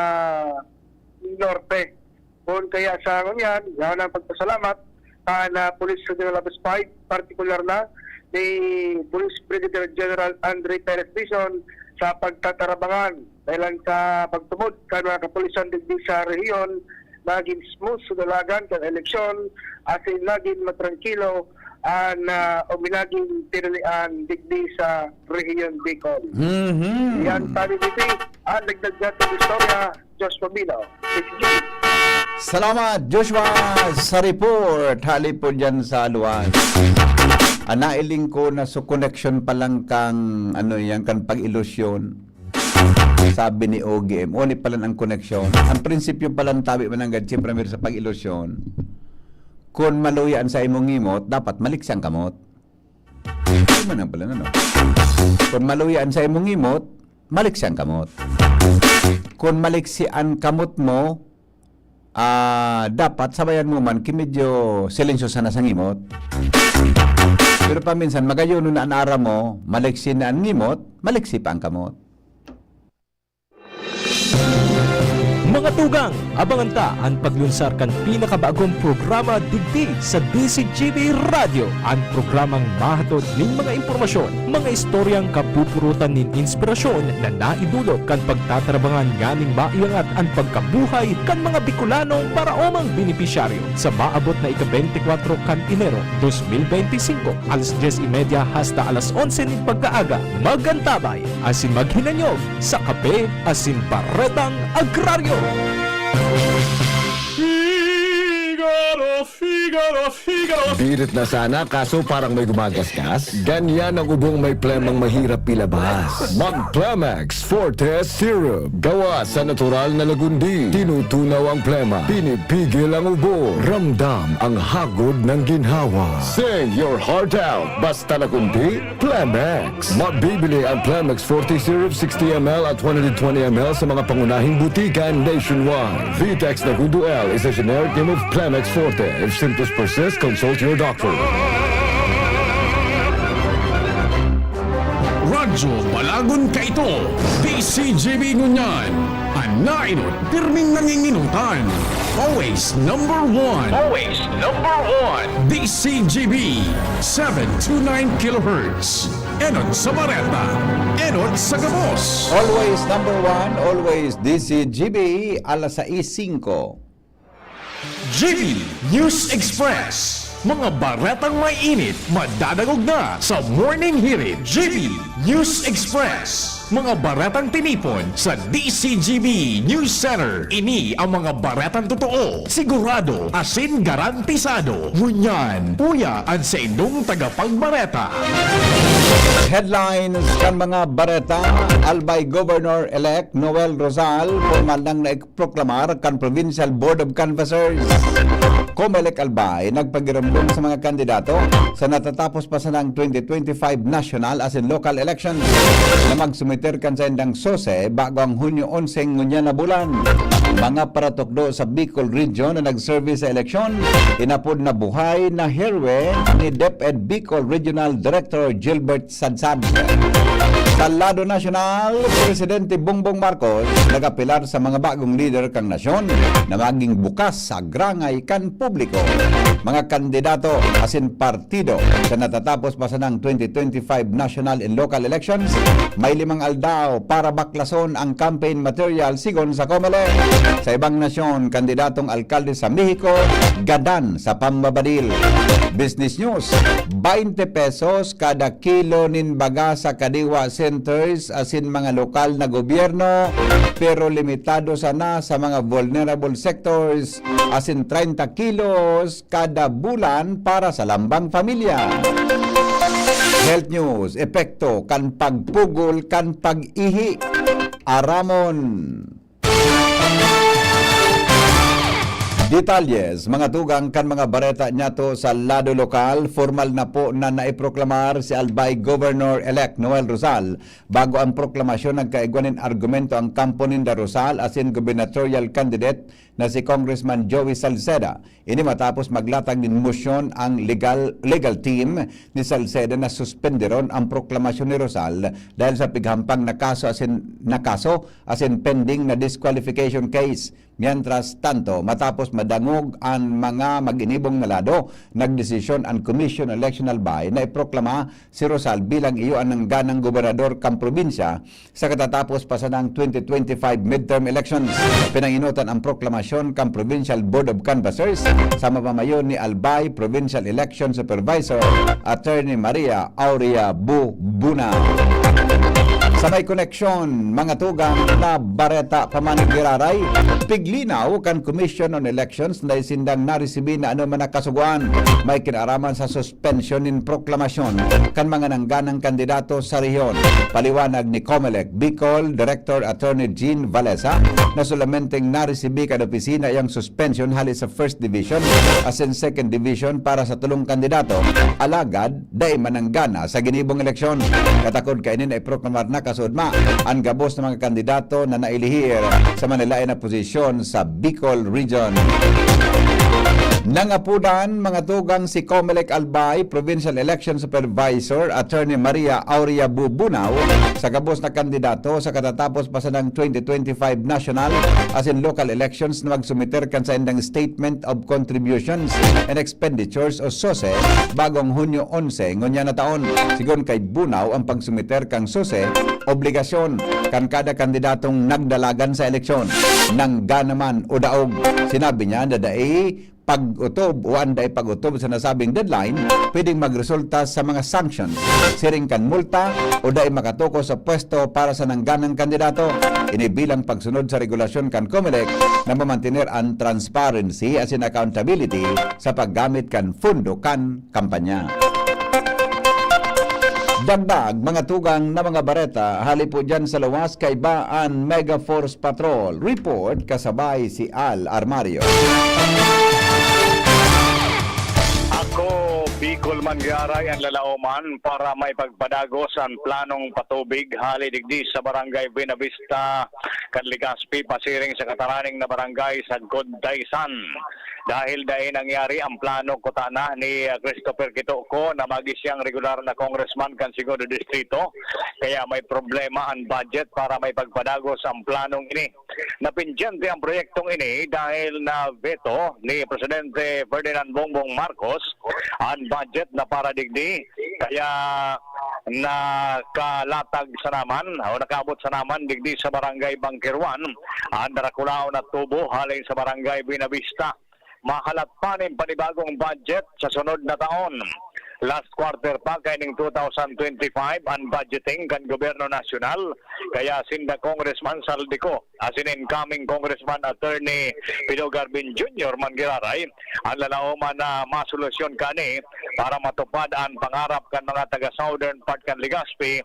Norte. Kun kaya sa ngunyan, yaon ang pagpasalamat kan, ah, Police Regional Office five, partikular na ni Police Brigadier General Andre Perez Dizon sa pagtatarabangan dahelan sa pagtumod kan mga kapulisan digdi sa rehiyon, nagin smooth sa dalagan kan eleksyon, asin nagin matrangkilo an, ah, uminaging tinalian digdi sa rehiyon Bicol. Mhm. Yan, Tani T V, ang nagdagdag sa istorya, Joshua Bino, T V. Salamat, Joshua, sa report. Hali po dyan sa luwas. Ah, nailing ko na so connection pa lang kang, ano yan, kan pag-ilusyon. Sabi ni O G M, uni pa lang ang koneksyon. Ang prinsipyo pa lang tabi mananggad, siyempre, sa pag-ilusyon. Kun maluya an sa imong ngimot, dapat maliksi an kamot. Ano man ang pala, ano? Kun maluya an sa imong ngimot, maliksi an kamot. Kun maliksi an kamot mo, ah, dapat sabayan mo man ki medyo silensyosa na sa ngimot. Pero paminsan, magayon na an aram mo, maliksi na an ngimot, maliksi pa an kamot. Mga tugang, abangan ta an paglunsar kan pinakabagong programa digdi sa D C G B Radyo, an programang mahatod nin mga impormasyon, mga istoryang kapupurutan nin inspirasyon na naidulot kan pagtatarabangan nganing maiangat an pagkabuhay kan mga Bicolanong paraomang benepisyaryo. Sa maabot na ika-beintikwatro kan Enero, dos mil beintisinko, alas dyes y media hasta alas onse nin pagkaaga, magantabay asin maghinanyog sa kape asin baretang agraryo. Figaro, Figaro, Figaro. Birit na sana, kaso parang may gumagasgas. Ganyan ang ubong may plemang mahirap ilabas. Mag Plemex Forte Syrup. Gawa sa natural na lagundi. Tinutunaw ang plema. Pinipigil ang ubo. Ramdam ang hagod ng ginhawa. Sing your heart out. Basta lagundi, Plemex. Mabibili ang Plemex Forte Syrup sixty M L at one hundred twenty M L sa mga pangunahing butika nationwide. Vitex Nagundo L is a generic name of Plemex Forte. If symptoms persist, consult your doctor. Radyo Balagon kaito, D C G B ngunyan. An nainot, pirming nanginginutan. Always number one. Always number one. D C G B, seven two nine kilohertz. Enot sa bareta, enot sa gabos. Always number one, always D C G B, alas sais singko. G B News Express. Mga baretang may init, madadangog na sa Morning Hirit. G B News Express. Mga baretang tinipon sa D C G B News Center. Ini ang mga baretang totoo, sigurado, asin garantisado. Ngunyan, uya an saindong tagapagbareta. Headlines kan mga bareta. Albay Governor-elect Noel Rosal, formal nang naipoklamar kan Provincial Board of Canvassers. Comelec Albay nagpagirumbong sa mga kandidato sa natatapos pa sanang twenty twenty-five national asin local elections na magsumiter kan saindang sose bago ang Hunyo onse ngunyan na bulan. Mga paratukdo sa Bicol Region na nagserbi sa eleksyon, inapod na buhay na heroe ni DepEd Bicol Regional Director Gilbert Sadsad. Sa lado nasyonal, Presidente Bongbong Marcos nag-apelar sa mga bagong lider kan nasyon na maging bukas sa grangay kan publiko. Mga kandidato asin partido, sa natatapos pa sanang twenty twenty-five national and local elections, may limang aldaw para baklason ang campaign material, sigon sa Comelec. Sa ibang nasyon, kandidatong alkalde sa Mexico gadan sa pambabadil. Business News: baynte pesos kada kilo nin baga sa kadiwa centers asin mga lokal na gobyerno, pero limitado sana sa mga vulnerable sectors, asin treinta kilos kada bulan para sa lambang pamilya. Health News: epekto kan pagpugol kan pag-ihi. Aramon. Detalles, mga tugang, kan mga bareta niyato sa lado lokal. Formal na po na naiproklamar si Albay Governor-elect Noel Rosal. Bago ang proklamasyon, nagkaigwa nin argumento ang kampo ninda Rosal asin gubernatorial candidate na si Congressman Joey Salceda. Ini matapos maglatag nin mosyon ang legal, legal team ni Salceda na suspenderon ang proklamasyon ni Rosal dahil sa pighampang na kaso asin, na kaso asin pending na disqualification case. Mientras tanto, matapos madangog an mga mag-inibong na lado, nagdesisyon an Commission on Election Albay na iproklama si Rosal bilang iyo an nangganang gobernador kan probinsya sa katatapos pa sanang twenty twenty-five midterm elections. Pinangenotan ang proklamasyon kan Provincial Board of Canvassers sa mamamayon ni Albay Provincial Election Supervisor Attorney Maria Aurea Bubuna. Sa may koneksyon, mga tugang, na bareta pa man giraray, piglinaw kan Commission on Elections na isindang naresibi na anoman na kasugoan may kinaraman sa suspensyon nin proklamasyon kan mga nangganang kandidato sa rehiyon. Paliwanag ni Comelec Bicol Director Attorney Jean Valesa na solamenteng naresibi kan opisina iyang suspensyon hali sa First Division asin Second Division para sa tulong kandidato, alagad dai mananggana sa ginibong eleksyon. Katakod kaini na iproklamar na kasuodma an gabos na mga kandidato na nailihir sa manlaen na posisyon sa Bicol Region. Nangapodan, mga tugang, si Comelec Albay Provincial Election Supervisor Attorney Maria Aurea Bubunao sa gabos na kandidato sa katatapos pa sanang twenty twenty-five national asin local elections na magsumiter kan saindang Statement of Contributions and Expenditures o sose bagong Hunyo onse ngunyan na taon. Sigon kay Bunao, ang pagsumiter kan sose obligasyon kan kada kandidatong nagdalagan sa eleksyon. Nangga naman o daog, sinabi niya na dai pag-otob o an dai pag-otob sa nasabing deadline pwedeng magresulta sa mga sanctions, siring kan multa o dai makatuko sa pwesto para sa nangganang kandidato. Ini bilang pagsunod sa regulasyon kan Comelec na mamantener an transparency asin accountability sa paggamit kan pondo kan kampanya. Dagdag, mga tugang, na mga bareta, hali po dyan sa luwas, kaiba an Mega Force Patrol. Report kasabay si Al Armario. Ako, Bicol Manggaray, ang lalaoman para maipagpadagos ang planong patubig hali digdi sa Barangay Buenavista kan Legazpi, pasiring sa kataraning na barangay sa Goddaysan. Dahil dai nangyari ang plano kutana ni, ah, Christopher Kitoco na magi siyang regular na congressman kan Segundo Distrito, kaya may problema ang budget para maipagpadagos ang planong ini. Napindyente ang proyektong ini dahil na-veto ni Presidente Ferdinand Bongbong Marcos ang budget na para digdi, kaya nakalatag sana man o nakaabot sana man digdi sa Barangay Bangkeruan ang darakulaon na tubo hali sa Barangay Buenavista. Mahalat pa nin panibagong budget sa sunod na taon. Last quarter pa kaining two thousand twenty-five ang budgeting kan gobyerno nasyonal, kaya sinda Congressman Zaldy Co asin incoming Congressman Attorney Pido Garvin Junior Manggaray ang lalaoman na masolusyon kani para matupad ang pangarap kan mga taga Southern part kan Legazpi,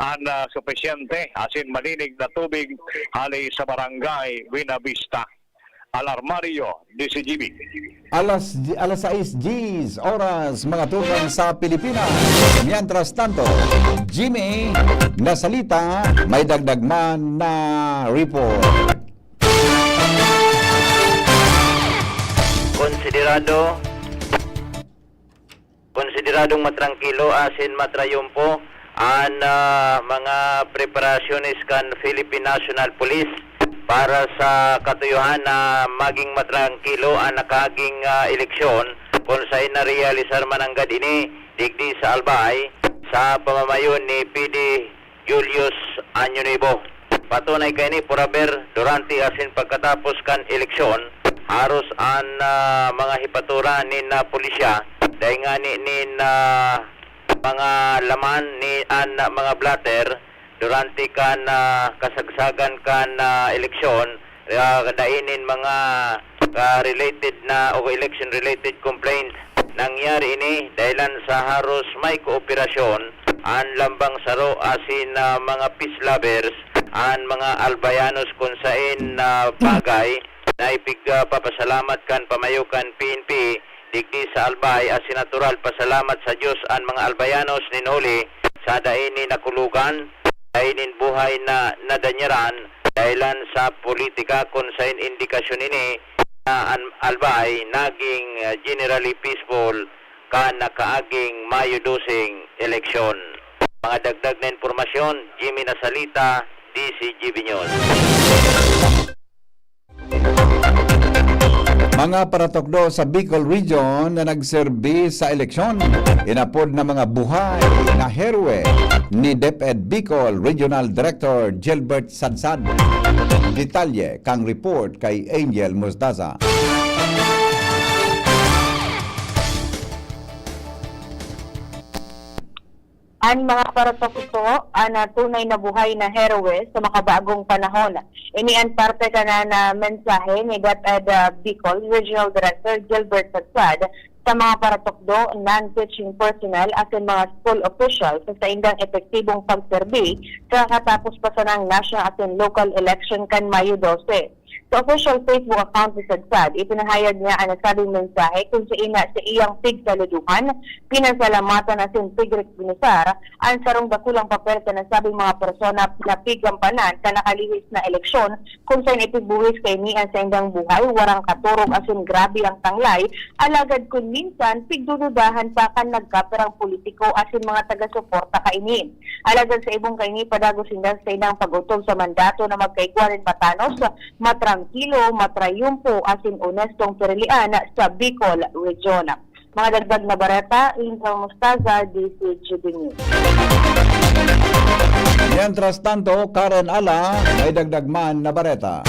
an, ah, supisyente asin malinig na tubig hali sa Barangay Buenavista. Al Armario, D Z G B. Alas, alas sais diyes oras, mga tugang, sa Pilipinas. Mientras tanto, Jimmy Nasalita, may dagdag man na report. Konsiderado, konsideradong matrangkilo asin matrayumpo an, ah, mga preparasyones kan Philippine National Police para sa katuyohan na maging matrangkilo an nakaaging, ah, eleksyon, kun saen narealisar man nanggad ini digdi sa Albay, sa pamamayon ni P D Julius Año Nuevo. Patunay kaini, puraber, durante asin pagkatapos kan eleksyon, haros an, ah, mga hipaturan nin, ah, pulisya, dai ngani nin, ah, mga laman ni an, ah, mga blotter durante kan, ah, kasagsagan kan, ah, eleksyon, ah, dai nin mga, ah, related na o election-related complaint. Nangyari ini dahilan sa haros may kooperasyon an lambang saro asin, ah, mga peace lovers, an mga Albayanos, kun saen na bagay na ipigpapasalamat kan pamayo kan P N P digdi sa Albay, asin natural, pasalamat sa Dios an mga Albayanos nin huli sa dai nin nakulogan, dai nin buhay na nadanyaran dahilan sa politika, kun saen indikasyon ini na an Albay naging, ah, generally peaceful kan nakaaging Mayo doseng eleksyon. Mga dagdag na impormasyon, Jimmy Nasalita, D C G B News. Mga paratukdo sa Bicol Region na nagserbi sa eleksyon, inapod na mga buhay na heroe ni DepEd Bicol Regional Director Gilbert Sadsad. Detalye kang report kay Angel Mostaza. An mga paratukdo, an, ah, tunay na buhay na heroe sa makabagong panahon. Ini an parte kan, ah, mensahe ni DepEd, ah, Bicol Regional Director Gilbert Sadsad sa mga paratukdo, non-teaching personnel asin mga school officials sa saindang epektibong pagserbi sa kakatapos pa sanang national asin local election kan Mayo dose. Sa official Facebook account ni Sadsad, ipinahayag niya an nasabing mensahe kun saen na sa iyang pigsaluduhan, pinasalamatan asin pigrekonosar an sarong dakulang papel kan nasabing mga persona na piggampanan kan nakalihis na eleksyon, kun saen ipigbuhis kaini an saindang buhay, warang katorog asin grabe an tanglay, alagad kun minsan pigdududahan pa kan nagkapirang politiko asin mga taga-suporta kaini. Alagad sa ibong kaini, padagos sinda sa saindang pag-otob sa mandato na magkaigwa nin matanos, matrangkilo, matrayumpo asin onestong pirilian sa Bicol Region. Mga dagdag na bareta, Angel Mostaza, D C G B News. Mientras tanto, Karen Ala, may dagdag man na bareta.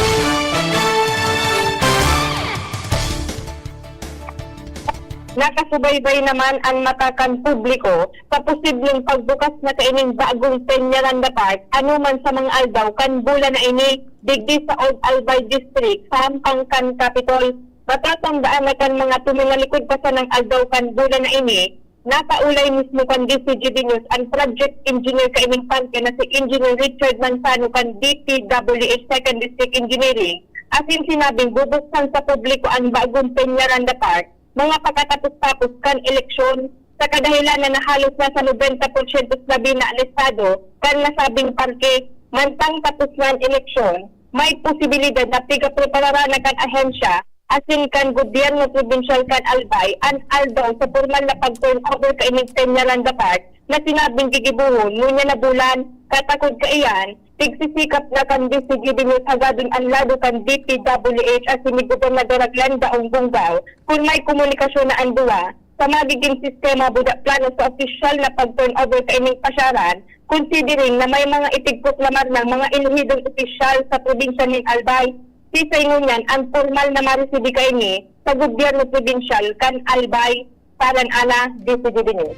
Nakasubaybay naman an mata kan publiko sa posibleng pagbukas na kaining bagong Peñaranda Park anoman sa mga aldaw kan bulan na ini digdi sa Old Albay District, sa hampang kan Capitol. Matatandaan na kan mga tuminalikod pa sanang aldaw kan bulan na ini, napaulay mismo kan D C G B News an project engineer kaining parke na si Engineer Richard Manzano kan D P W H Second District Engineering, asin sinabing bubuksan sa publiko an bagong Peñaranda Park mga pagkatapos-tapos kan eleksyon, sa kadahilanan na halos nasa nobenta porsyento sabi na listado kan nasabing parke. Mantang tapos na an eleksyon, may posibilidad na pigapreparara na kan ahensya asin kan gobyerno probinsyal kan Albay an aldaw sa pormal na pag-turnover kaining Peñaranda Park na sinabing gigibohon ngunyan na bulan. Katakod kaiyan, pigsisikap na kan D C G B News hagadon an lado kan D P W H asin ni Gobernadora Glenda Ong Bongao kun may komunikasyon na an duwa sa magiging sistema buda plano sa opisyal na pag-turnover kaining pasyaran, considering na may mga ipigproklamar nang mga elohidong opisyal sa probinsya nin Albay. Sisay ngunyan an pormal na maresibi kaini sa gobyerno probinsyal kan Albay. Paran Ala, D C G B News.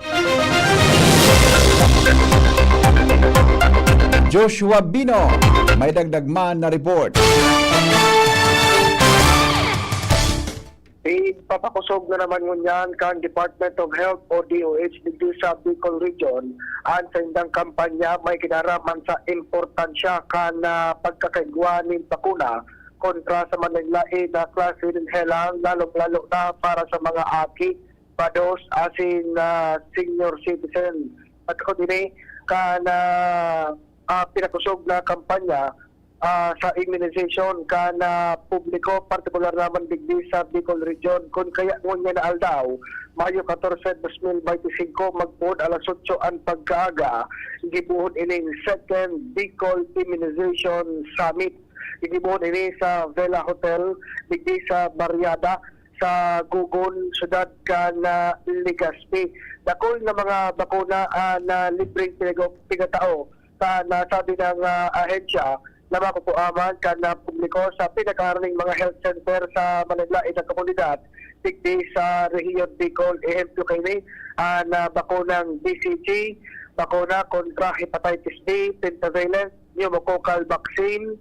Joshua Bino, may dagdag man na report. Ipapakosog na naman ngunyan kan Department of Health o D O H digdi sa Bicol Region an saindang kampanya may kinaraman sa importansya kan, ah, pagkakaigwa nin bakuna kontra sa manlaen na klase nin helang, lalong-lalo na para sa mga aki, bados, asin, ah, senior citizen. At ako din eh, kan, ah, ah, pinakosog na kampanya, ah, sa immunization kan, ah, publiko, partikular naman digdi sa Bicol Region. Kun kaya ngunyan na aldaw, Mayo katorse, dos mil benti singko, magpoon alas otso an pagkaaga, gibohon ining Second Bicol Immunization Summit. Gibohon ini sa Vela Hotel, digdi sa Barriada, sa Gogon, siyudad kan, ah, Legazpi. Dakul na mga bakuna an, ah, libreng pinag-, pinatao sa nasabi ng, ah, ahensya na makukuha man kan, ah, publiko sa pinakaharaning mga health center sa malain-lain na komunidad digdi sa Rehiyon Bicol. Ehemplo kaini, an, ah, bakunang B C G, bakuna kontra hepatitis B, pentavalent, pneumococcal vaccine,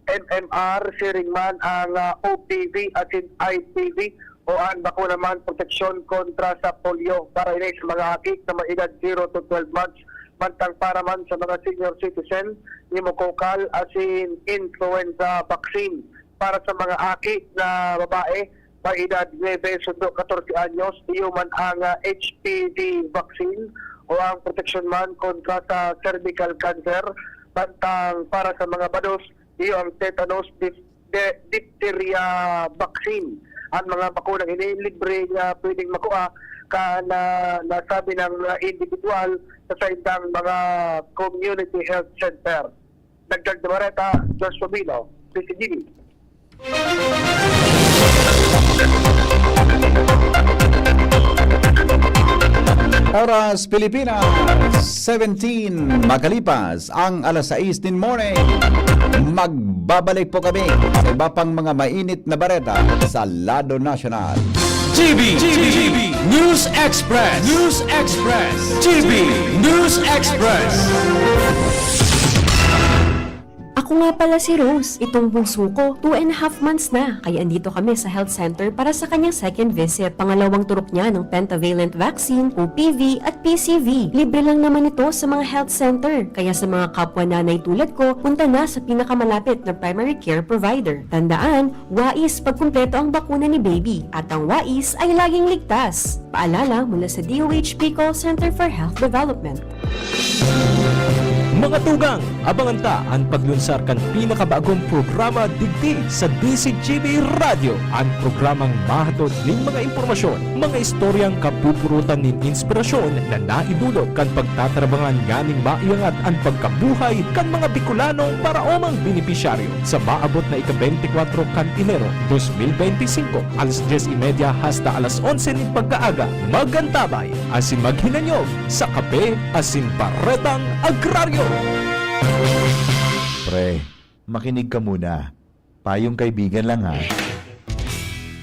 M M R, siring man ang, ah, O P V asin I P V o an bakuna man proteksyon kontra sa polio para ini sa mga aki na may edad zero to twelve months, mantang para man sa mga senior citizen, pneumococcal asin influenza vaccine. Para sa mga aki na babae, may edad nuebe sundo katorse anyos, iyo man ang, ah, H P V vaccine o ang proteksyon man kontra sa cervical cancer, mantang para sa mga bados, iyo ang tetanus, dif-, de-, diphtheria vaccine. Ang mga bakunang ini libre nga pwedeng makua kan, ah, nasabi ng, ah, individual sa saindang mga community health center. Dagdag na bareta, Josh Fabino, C C T V. Oras Pilipinas, seventeen makalipas ang alas sais nin morning. Magbabalik po kami sa iba pang mga mainit na bareta sa lado nasyonal. G B, G B, News Express, News Express, G B News Express. Ako nga pala si Rose. Itong bunso ko, two and a half months na. Kaya andito kami sa health center para sa kanyang second visit. Pangalawang turok niya ng pentavalent vaccine, O P V at P C V. Libre lang naman ito sa mga health center. Kaya sa mga kapwa nanay tulad ko, punta na sa pinakamalapit na primary care provider. Tandaan, wais pag kumpleto ang bakuna ni baby. At ang wais ay laging ligtas. Paalala mula sa D O H P Call Center for Health Development. Mga tugang, abangan ta an paglunsar kan pinakabagong programa digdi sa D Z G B Radyo, an programang mahatod nin mga impormasyon, mga istoryang kapupurutan nin inspirasyon na naidulot kan pagtatrabangan nganing maiangat an pagkabuhay kan mga Bicolanong paraomang benepisyaryo. Sa maabot na ika-benti kwatro kan Enero dos mil benti singko, alas dyes y media hasta alas onse nin pagkaaga, mag-antabay asin maghinanyog sa Kape asin Baretang Agraryo. Pre, makinig ka muna. Payong kaibigan lang, ha.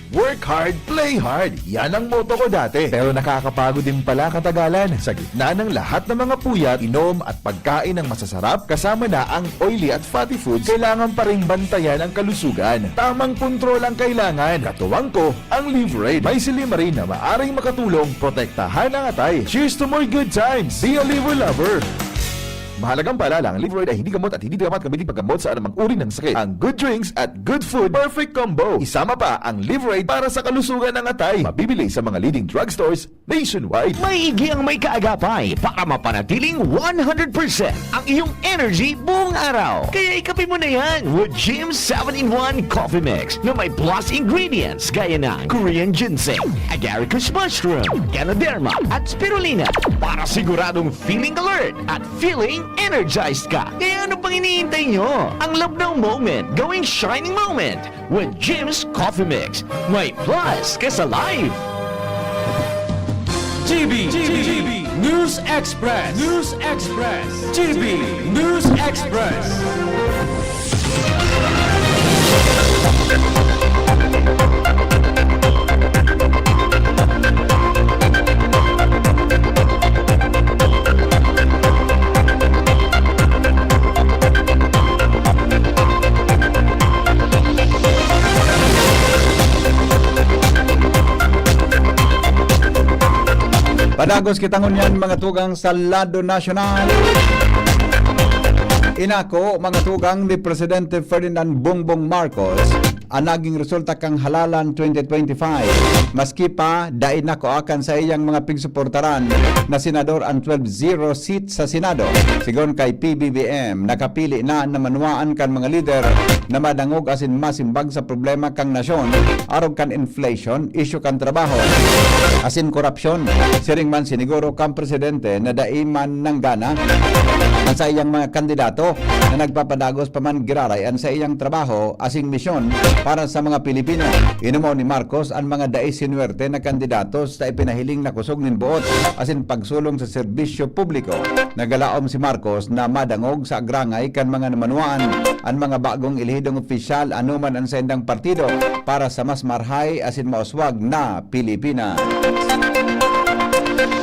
Work hard, play hard. Yan ang motto ko dati. Pero nakakapagod din pala katagalan. Sa gitna ng lahat ng mga puyat, inom at pagkain ng masasarap, kasama na ang oily at fatty foods, kailangan pa ring bantayan ang kalusugan. Tamang kontrol ang kailangan. Katuwang ko, ang Liverade. May silymarin na maaring makatulong protektahan ang atay. Cheers to more good times! Be a Liver Lover! Mahalagang paalala, ang Liverade ay hindi gamot at hindi dapat gamitin paggamot sa anumang uri ng sakit. Ang good drinks at good food, perfect combo. Isama pa ang Liverade para sa kalusugan ng atay. Mabibili sa mga leading drugstores nationwide. Maigi ang may kaagapay para mapanatiling one hundred percent ang iyong energy buong araw. Kaya ikape mo na yan with Jim's seven in one Coffee Mix na may plus ingredients gaya ng Korean ginseng, agaricus mushroom, ganoderma, at spirulina para siguradong feeling alert at feeling energized ka. Kaya ano pang iniintay nyo? Ang labnaw moment, gawing shining moment with Jim's Coffee Mix. May plus ka sa life! G B, G B, News Express, News Express, G B News Express. Padagos kita ngunyan, mga tugang, sa lado nasyonal. Inako, mga tugang, ni Presidente Ferdinand Bongbong Marcos an naging resulta kan halalan twenty twenty-five. Maski pa, dai nakua kan saiyang mga pigsuportaran na senador an twelve zero seat sa Senado. Sigon kay P B B M, nakapili na na manwaan kan mga lider na madangog asin masimbag sa problema kan nasyon, arog kan inflation, isyu kan trabaho, asin korupsyon. Siring man siniguro kan presidente na dai man nanggana an saiyang mga kandidato na nagpapadagos pa man giraray an saiyang trabaho asin misyon para sa mga Pilipino. Inumaw ni Marcos an mga dai sinuwerte na kandidato sa ipinahiling na kusog nin boot asin pagsulong sa serbisyo publiko. Nagalaom si Marcos na madangog sa agrangay kan mga namanwaan an mga bagong elehidong opisyal anoman an saindang partido para sa mas marhay asin mauswag na Pilipinas.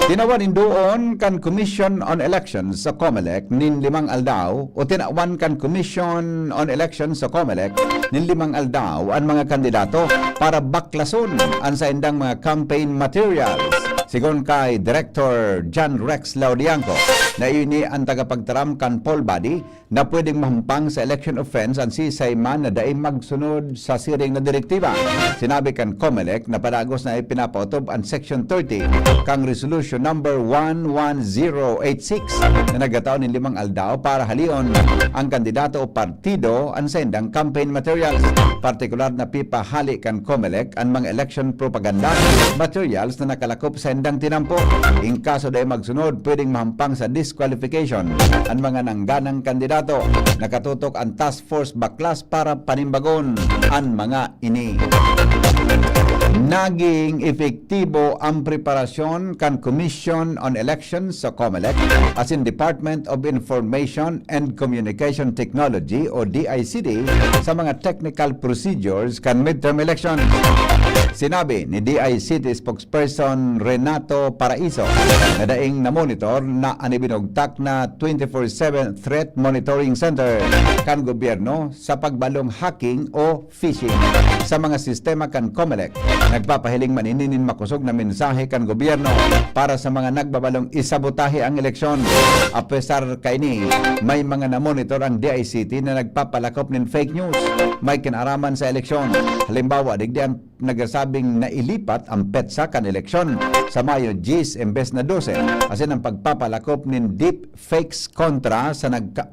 Tinawan nin duon kan Commission on Elections sa COMELEC nin limang aldaw o tinawan kan Commission on Elections sa COMELEC nin limang aldaw an mga kandidato para baklason an saindang mga campaign materials. Sigon kay Director John Rex Laudianco, na ini an tagapagtaram kan poll body na pwedeng mahampang sa election offense an siisay man na dai magsunod sa siring na direktiba. Sinabi kan COMELEC na padagos na ipinapaotob an Section thirty kan Resolution Number one one zero eight six na nagkataon nin limang aldaw para halion ang kandidato o partido an saindang campaign materials, partikular na pipahali kan COMELEC an mga election propaganda materials na nakalakop sa indang tinampo. In kaso dai magsunod, pwedeng mahampang sa disqualification an mga nangganang kandidato. Nakatutok an task force baklas para panimbagon an mga ini. Naging epektibo ang preparasyon kan Commission on Elections sa COMELEC asin Department of Information and Communication Technology o D I C T sa mga technical procedures kan midterm election. Sinabi ni D I C T spokesperson Renato Paraiso na daing namonitor na an ibinugtak na twenty-four seven Threat Monitoring Center kan gobyerno sa pagbalong hacking o phishing sa mga sistema kan COMELEC. Nagpapahiling man ini nin makosog na mensahe kan gobyerno para sa mga nagbabalong isabotahe ang eleksyon. Apesar kaini, may mga namonitor ang D I C T na nagpapalakop nin fake news may kinaaraman sa eleksyon. Halimbawa, digdi an nagsasabing nailipat ang petsa kan eleksyon sa Mayo diyes embes na dose, asin ang pagpapalakop nin deep fakes kontra sa nagka-,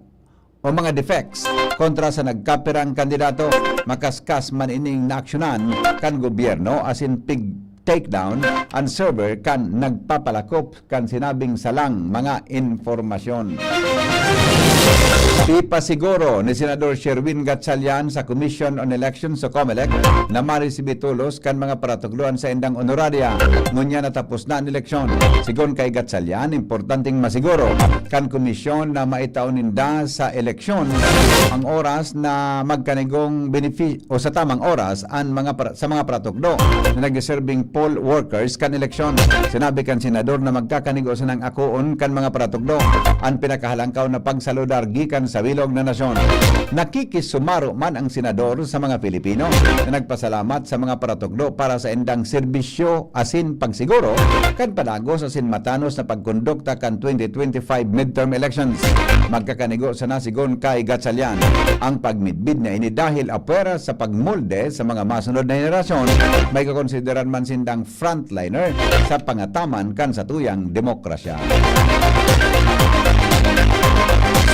o mga defects kontra sa nagkapirang kandidato. Makaskas man ining naaksyonan kan gobyerno asin pig-takedown an server kan nagpapalakop kan sinabing salang mga impormasyon. Ipasiguro ni Senador Sherwin Gatchalian sa Commission on Elections o COMELEC na maresibi tolos kan mga paratukdoan sa indang honoraria ngunyan na tapos na an eleksyon. Sigon kay Gatchalian, importanteng masiguro kan komisyon na maitao ninda sa eleksyon ang oras na magkanigong benefi-, o sa tamang oras an mga para, sa mga paratukdo na nagseserbing poll workers kan eleksyon. Sinabi kan senador na magkakanigo sanang akoon kan mga paratukdo an pinakahalangkaw na pagsaludar gikan sa bilog na nasyon. Nakikisumaro man ang senador sa mga Pilipino na nagpasalamat sa mga paratukdo para sa indang serbisyo asin pagsiguro kan padagos asin matanos na pagkondukta kan twenty twenty-five midterm elections. Magkakanigo sana, sigon kay Gatchalian, ang pagmidbid na ini dahil apwera sa pagmolde sa mga masunod na henerasyon, may kakonsideran man sindang frontliner sa pangataman kan satuyang demokrasya.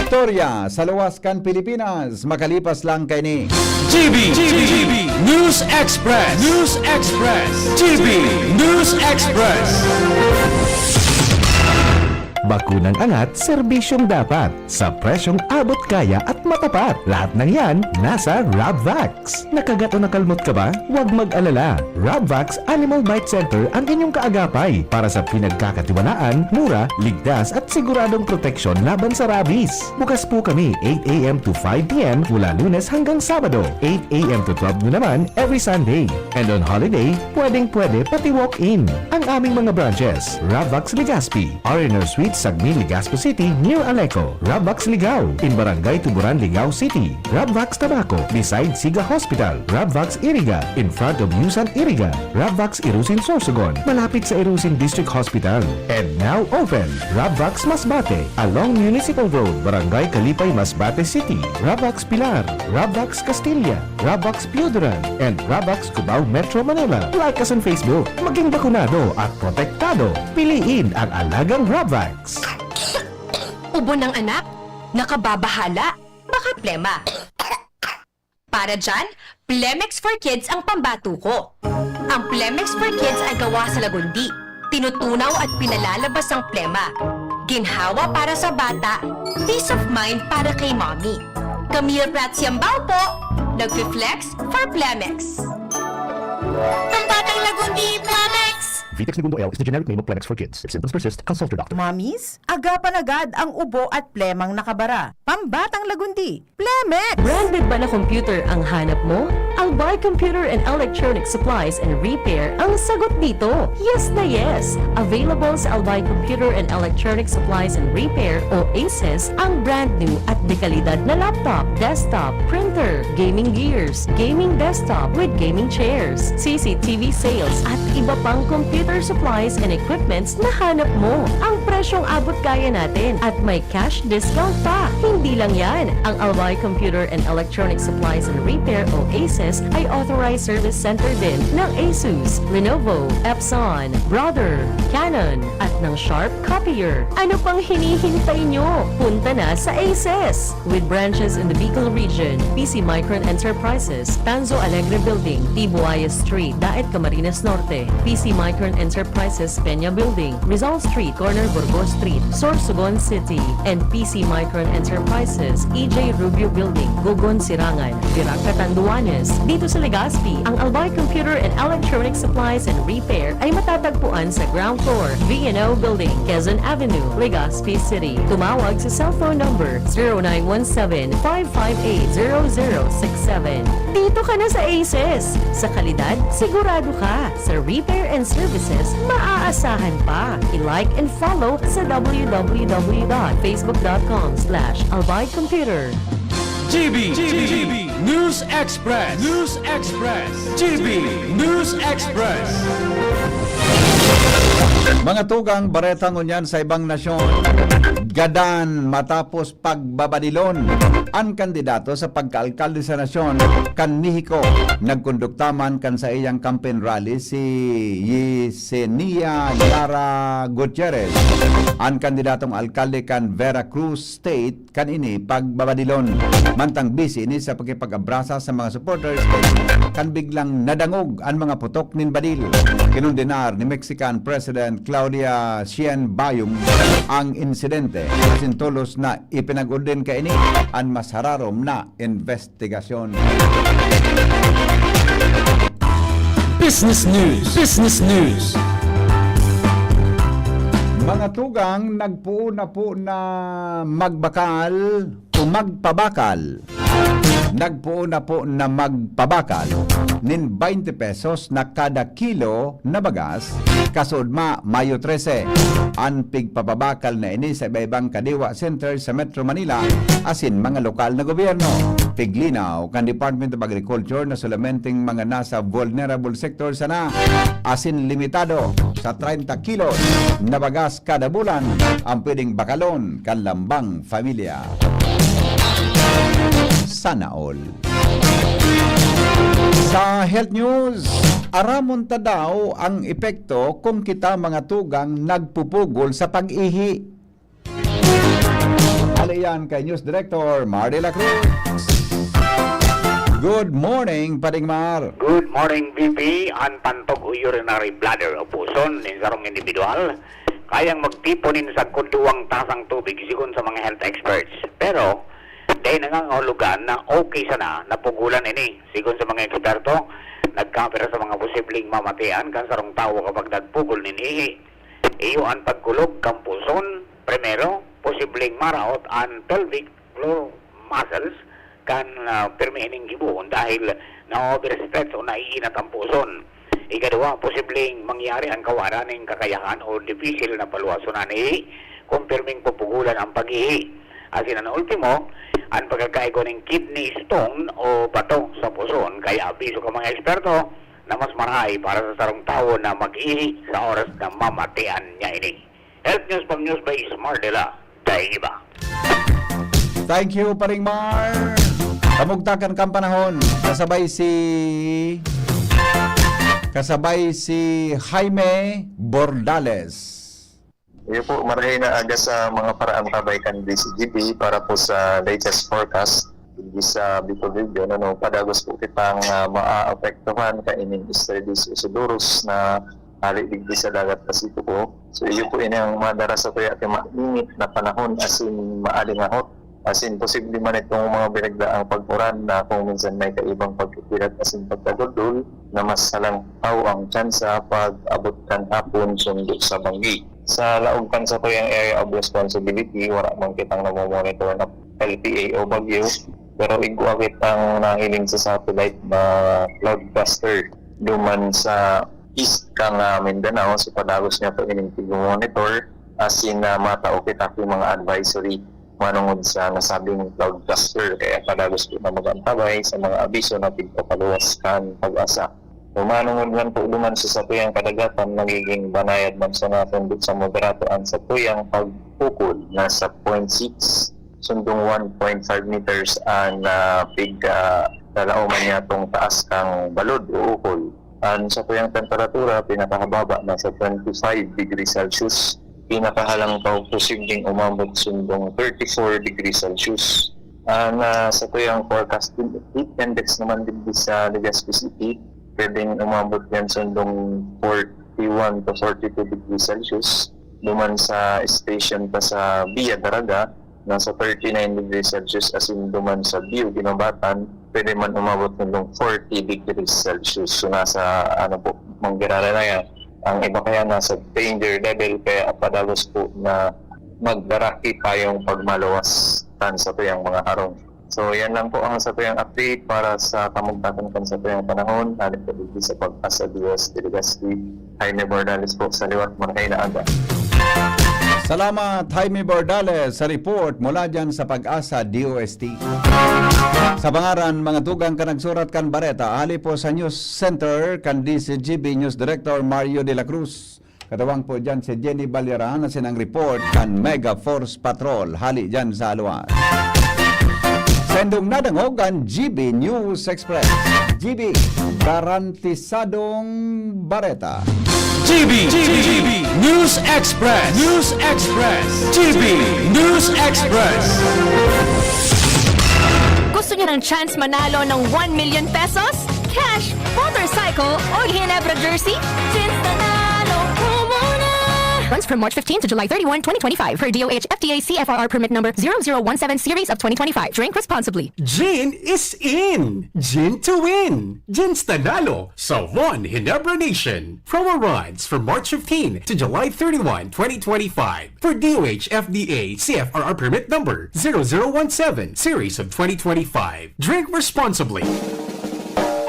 Istorya sa luwas kan Pilipinas, makalipas lang kaini. G B, G B News Express, News Express, G B News Express. Bakunang angat, serbisyong dapat, sa presyong abot kaya at matapat. Lahat ng yan, nasa Rabvax. Nakagat o nakalmot ka ba? Huwag mag-alala. Rabvax Animal Bite Center ang inyong kaagapay para sa pinagkakatiwalaan, mura, ligtas at siguradong proteksyon laban sa rabies. Bukas po kami eight A M to five P M mula Lunes hanggang Sabado, eight A M to twelve noon naman every Sunday. And on holiday, pwedeng-pwede pati walk-in. Ang aming mga branches, Rabvax Legazpi, R and R Suite Sagmin, Legazpi City, near Aleco. Rabvax Ligao, in Barangay Tuburan, Ligao City. Rabvax Tabaco, beside Siga Hospital. Rabvax Iriga, in front of Yusan Iriga. Rabvax Irusin, Sorsogon, malapit sa Irusin District Hospital. And now open, Rabvax Masbate, along Municipal Road, Barangay Kalipay, Masbate City. Rabvax Pilar, Rabvax Castilla, Rabvax Pioduran, and Rabvax Cubao, Metro Manila. Like us on Facebook. Maging bakunado at protektado. Piliin ang alagang Rabvax. Ubo ng anak? Nakababahala? Baka plema. Para dyan, Plemex for Kids ang pambato ko. Ang Plemex for Kids ay gawa sa lagundi. Tinutunaw at pinalalabas ang plema. Ginhawa para sa bata, peace of mind para kay mommy. Camille Prats Yambao po, nagfi-flex for Plemex. Ang batang lagundi, Plemex! Vitex Negundo L is the generic name of Plemex for Kids. If symptoms persist, consult your doctor. Mommies, agapan agad ang ubo at plemang nakabara. Pambatang lagundi, Plemex! Branded ba na computer ang hanap mo? Albay Computer and Electronic Supplies and Repair ang sagot dito. Yes na yes! Available sa Albay Computer and Electronic Supplies and Repair o ACES ang brand new at dekalidad na laptop, desktop, printer, gaming gears, gaming desktop with gaming chairs, C C T V sales at iba pang computer supplies and equipments na hanap mo. Ang presyong abot kaya natin at may cash discount pa. Hindi lang yan, ang Albay Computer and Electronic Supplies and Repair o ACES ay authorized service center din ng Asus, Lenovo, Epson, Brother, Canon, at ng Sharp Copier. Ano pang hinihintay nyo? Punta na sa ACES! With branches in the Bicol region, P C Micron Enterprises, Tanzo Alegre Building, Tibuayas Street, Daet, Camarines Norte, P C Micron Enterprises, Peña Building, Rizal Street, corner Burgos Street, Sorsogon City, and P C Micron Enterprises, E J Rubio Building, Gogon, Sirangan, Virac, Catanduanes. Dito sa Legazpi, ang Albay Computer and Electronic Supplies and Repair ay matatagpuan sa ground floor, V and O Building, Quezon Avenue, Legazpi City. Tumawag sa cellphone number zero nine one seven, five five eight, zero zero six seven. Dito ka na sa ACES! Sa kalidad, sigurado ka. Sa repair and services, maaasahan pa. I-like and follow sa w w w dot facebook dot com slash albay computer. G B, G B, News Express, News Express, G B News Express. Mga tugang, bareta ngunyan sa ibang nasyon. Gadan matapos pagbabadilon. An kandidato sa pagkaalkalde sa nasyon kan Mexico nagkondukta man kan saiyang campaign rally si Yesenia Lara Gutierrez. An kandidatong alkalde kan Veracruz State kan ini pagbabadilon. Mantang busy ini sa pakipag-abrasa sa mga supporters, kan biglang nadangog an mga putok nin badil. Kinondenar ni Mexican President Claudia Sheinbaum ang insidente, asin tolos na ipinag-orden kaini an mas hararom na investigasyon. Business News. Business News. Mga tugang, nagpoon na po na magbakal o magpabakal. Nagpoon na po na magpabakal nin baynte pesos na kada kilo na bagas, kasudma Mayo trese. An pigpapabakal na ini sa iba-ibang kadiwa center sa Metro Manila asin mga lokal na gobyerno. Piglinaw kan Department of Agriculture na solamenteng mga nasa vulnerable sector sana asin limitado sa treinta kilos na bagas kada bulan ang pwedeng bakalon kan lambang pamilya. Sana all. Sa health news, aramon ta daw ang epekto kung kita mga tugang nagpupugol sa pag-ihi. Hali yan kay News Director Mar de la Cruz. Good morning, Pading Mar. Good morning, B P. An pantog o urinary bladder o puson nin sarong indibidwal kayang magtipon nin sagkod duwang tasang tubig, sigon sa mga health experts. Pero, dai nangangahulugan na okay sana na pugulan ini. Sigon sa mga eksperto, nagkapira sa mga posibleng mamatian kan sarong tawo kapag nagpugol nin ihi. Iyo an pagkulog kan puson, primero, posibleng maraot an pelvic floor muscles kan, ah, pirmi ining gibohon dahil na-overstretch o naiinat an puson. Ikaduwa, posibleng mangyari an kawaran nin kakayahan o dipisil na palwason an ihi. Kung pirming pupugulan ang pag-ihi, asin an ultimo, an pagkakaigwa nin kidney stone o bato sa puson, kaya abiso kan mga eksperto na mas marahay para sa sarong tawo na mag-ihi sa oras na mamatean niya ini. Health News, pang News by Smart Dela, daing iba. Thank you, Paring Mar. Kamugtakan kan panahon, kasabay si kasabay si Jaime Bordales. Iyo po, marahay na aga sa mga paraantabay kan D Z G B para po sa latest forecast digdi sa Bicol Region. Ano, padagos po kitang uh, maaapektuhan kaining Stridis Isidorus na hali digdi sa dagat Pasipiko. So iyo po ini ang madara sa tuya kay mainit na panahon asin maalingahot. Asin posible man itong mga biniglaang pag-uran na kung minsan may kaibang pagkikilat asin pagkagudol na mas halangkaw ang tsansa pag-abot kan hapon sundo sa banggi. Sa laog kan satuyang area of responsibility, wala man kitang namomonitor na L P A o bagyo, pero igwa kitang nahiling sa satellite na cloud cluster duman sa east kan ah, Mindanao. So padagos niya po ining tigmonitor asin na matao kita ki mga advisory manungod sa nasabing cloud cluster. Kaya padagos po na mag-antabay sa mga abiso na tigpapaluwas kan pag-asa. Humanungod man po duman sa satuyang kadagatan, nagiging banayad man sana kundi sa moderato ang satuyang pagpukol na sa point six sundong one point five meters ang uh, pig uh, lalaoman niya tong taas kang balod o ukol. Ang satuyang temperatura pinakahababa nasa twenty-five degrees Celsius, pinakahalangkaw posibleng umabot sundong thirty-four degrees Celsius. Ang uh, satuyang forecasting heat index naman digdi sa Legazpi City, pwedeng umabot yan sundong forty-one to forty-two degrees Celsius. Duman sa station pa sa Via Daraga, nasa thirty-nine degrees Celsius, asin duman sa Bio Guinobatan, pwede man umabot hanggang forty degrees Celsius. So nasa ano po, manggirara na yan. Ang iba kaya nasa danger level, kaya padagos po na magdaraki tayong pagmaluwas tan sa tuyang mga harong. So yan lang po ang sa tuyang update para sa kamugtakan kan sa tuyang panahon. Hali po dito sa pagkasa Dios Diligaspi. Jaime Bordales po sa liwat, Marhay na Aga. Salamat, Jaime Bordales, sa report mula dyan sa Pag-asa D O S T. Sa pangaran, mga tugang ka nagsurat kan bareta, hali po sa News Center kan D Z G B News Director Mario de la Cruz. Katawang po dyan si Jenny Balyara na sinang report kan Mega Force Patrol hali dyan sa Aluas. Sendong nadangog ang G B News Express. G B, garantisadong bareta. G B, G B, News Express, News Express, G B, News Express. Gusto niyo ng chance manalo ng one million pesos? Cash, motorcycle, o Ginebra jersey? Chance nanalo ko muna! Runs from March fifteen to July thirty-one, twenty twenty-five, per D O H F T A C F R R permit number zero zero one seven series of twenty twenty-five. Drink responsibly. Gin is in! Gin to win! Gin Stanalo sa One Ginebra Nation. Promo runs from March fifteen to July thirty-one, twenty twenty-five. For D O H F D A C F R R permit number zero zero one seven series of twenty twenty-five. Drink responsibly.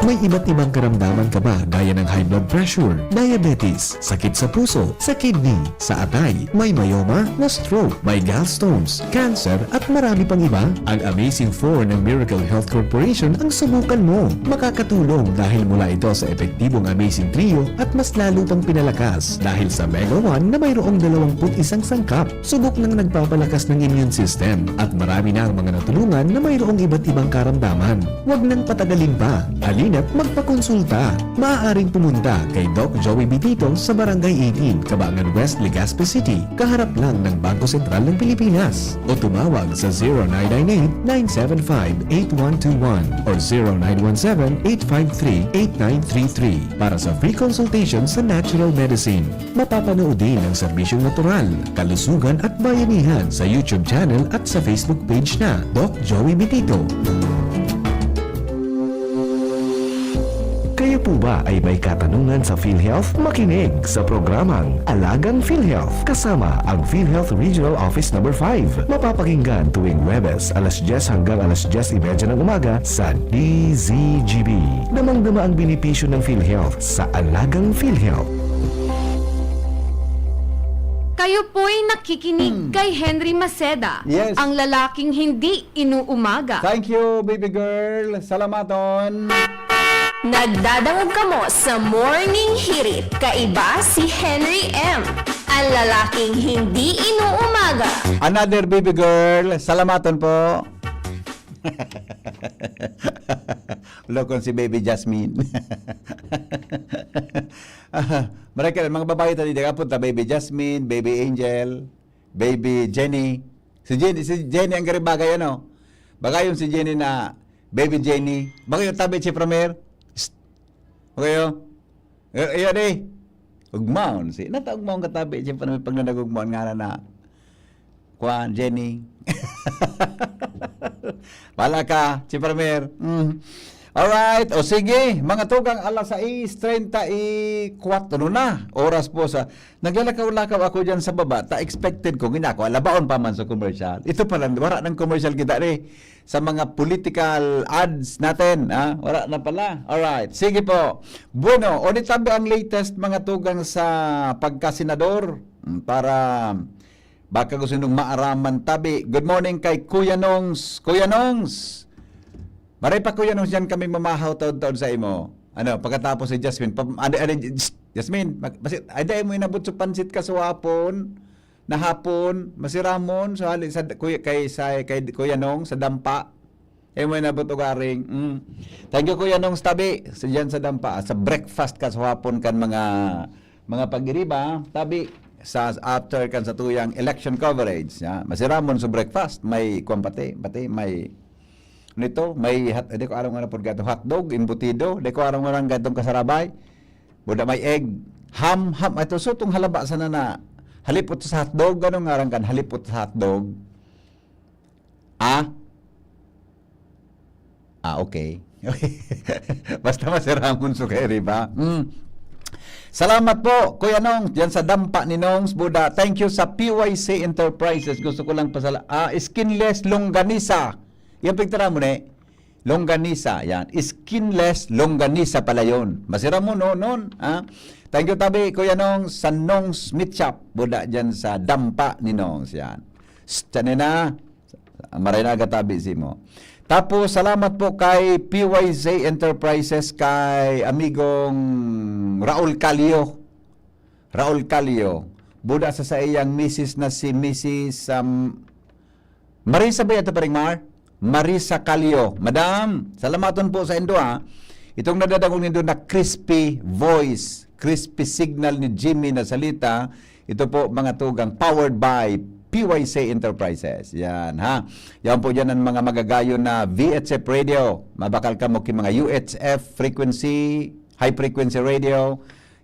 May iba't ibang karamdaman ka ba gaya ng high blood pressure, diabetes, sakit sa puso, sa kidney, sa atay, may myoma, na-stroke, may gallstones, cancer, at marami pang iba? Ang Amazing four ng Miracle Health Corporation ang subukan mo. Makakatulong dahil mula ito sa epektibong Amazing Trio at mas lalo pang pinalakas dahil sa Mega one na mayroong dalawampu't isang sangkap. Subok nang nagpapalakas ng immune system at marami na ang mga natulungan na mayroong iba't ibang karamdaman. Huwag nang patagalin pa. Halina't magpakonsulta. Maaaring pumunta kay Doc Joey Bitito sa Barangay eighteen, Cabangan West, Legazpi City, kaharap lang ng Bangko Sentral ng Pilipinas. O tumawag sa zero nine nine eight, nine seven five, eight one two one or zero nine one seven, eight five three, eight nine three three para sa free consultation sa natural medicine. Mapapanood din ang serbisyong natural, kalusugan at bayanihan sa YouTube channel at sa Facebook page na Doc Joey Bitito. Kayo po ba ay may katanungan sa PhilHealth? Makinig sa programang Alagang PhilHealth kasama ang PhilHealth Regional Office Number five. Mapapakinggan tuwing Huwebes alas dyes hanggang alas dyes y media ng umaga sa D Z G B. Damang-dama ang benepisyo ng PhilHealth sa Alagang PhilHealth. Kayo po'y nakikinig kay Henry Maceda, Yes. ang lalaking hindi inuumaga. Thank you, baby girl. Salamaton. Nagdadangog kamo sa Morning Hirit. Kaiba si Henry M, ang lalaking hindi inuumaga. Another baby girl. Salamaton po. Lokon si Baby Jasmine. Maray ka, mga babae tadi, di ka punta, Baby Jasmine, Baby Angel, Baby Jenny. Si Jenny, si Jenny ang garibagay, ano? Bagayon si Jenny na, "Baby Jenny, bagayon tabi si Pramer." Psst. Okay, oh. Eh, iyo, di. Ugmaon si, nata ugmaon katabi, siyempre, may pagnanagugmaon nga na, na, kwan, Jenny. Wala ka, si Pramer. Mm. Alright, o sige, mga tugang, alas sais treinta y cuatro na. Oras po sa, naglalakaw-lakaw ako dyan sa baba, ta expected ko, ginako, alabaon pa man sa commercial. Ito pala, wala ng commercial kita, eh. Sa mga political ads natin, ha? Wala na pala. Alright, sige po. Bueno, o di tabi ang latest, mga tugang, sa pagkasenador. Mm, para baka gusto nung maaraman tabi. Good morning kay Kuya Nongs. Kuya Nongs! Maray pa, Kuya Nongs, yan kami mamahaw taon-taon sa imo. Ano, pagkatapos si Jasmine, pa, ano, ano, Jasmine, mag, basi, ay, dahil mo inabot sa pansit ka sa hapon, na hapon, masiramon, sa hali, sa, kuya, kay, sa, kay Kuya Nongs, sa Dampa. Eh, mo inabot ugaring. Mm. Thank you, Kuya Nongs, tabi. Sa, dyan sa Dampa, sa breakfast ka sa hapon kan mga, mga pag-iriba, tabi, sa after kan sa tuyang election coverage. Ya. Masiramon sa breakfast, may kwan pati, pati, may, nito, may hot, di ko alam nga na pud gato, hotdog, embutido, di ko alam nga lang gatong kasarabay. Buda may egg, ham, ham, ito, so, itong halaba sana na, halipot sa hotdog, ano nga kan halipot sa hotdog? Ah? Ah, okay. Basta masiramon so kay Riba. Mm. Salamat po, Kuya Nongs, diyan sa Dampa ni Nongs Buda. Thank you sa P Y C Enterprises. Gusto ko lang pasala-, ah, skinless longganisa. Yan pagtira mo, ne? Longganisa, yan. Skinless longganisa pala yun. Masiramon, no, non? Ha? Thank you, tabi, Kuya Nongs, sa Nongs Meat Shop. Buda diyan sa Dampa ni Nongs, yan. Shh, tiyan na. Maray na gatabi si mo. Tapos, salamat po kay P Y Z Enterprises, kay amigong Raul Calio. Raul Calio. Buda sa saiyang misis na si Misis, um, Marisa ba yan, Paring Mar? Marisa Calio. Madam, salamaton po sa indo, ha. Itong nadadangog nindo na crispy voice, crispy signal ni Jimmy na salita, ito po, mga tugang, powered by P Y C Enterprises. Yan, ha? Yan po dyan ang mga magagayon na V H F radio. Mabakal kamo ki mga U H F frequency, high frequency radio.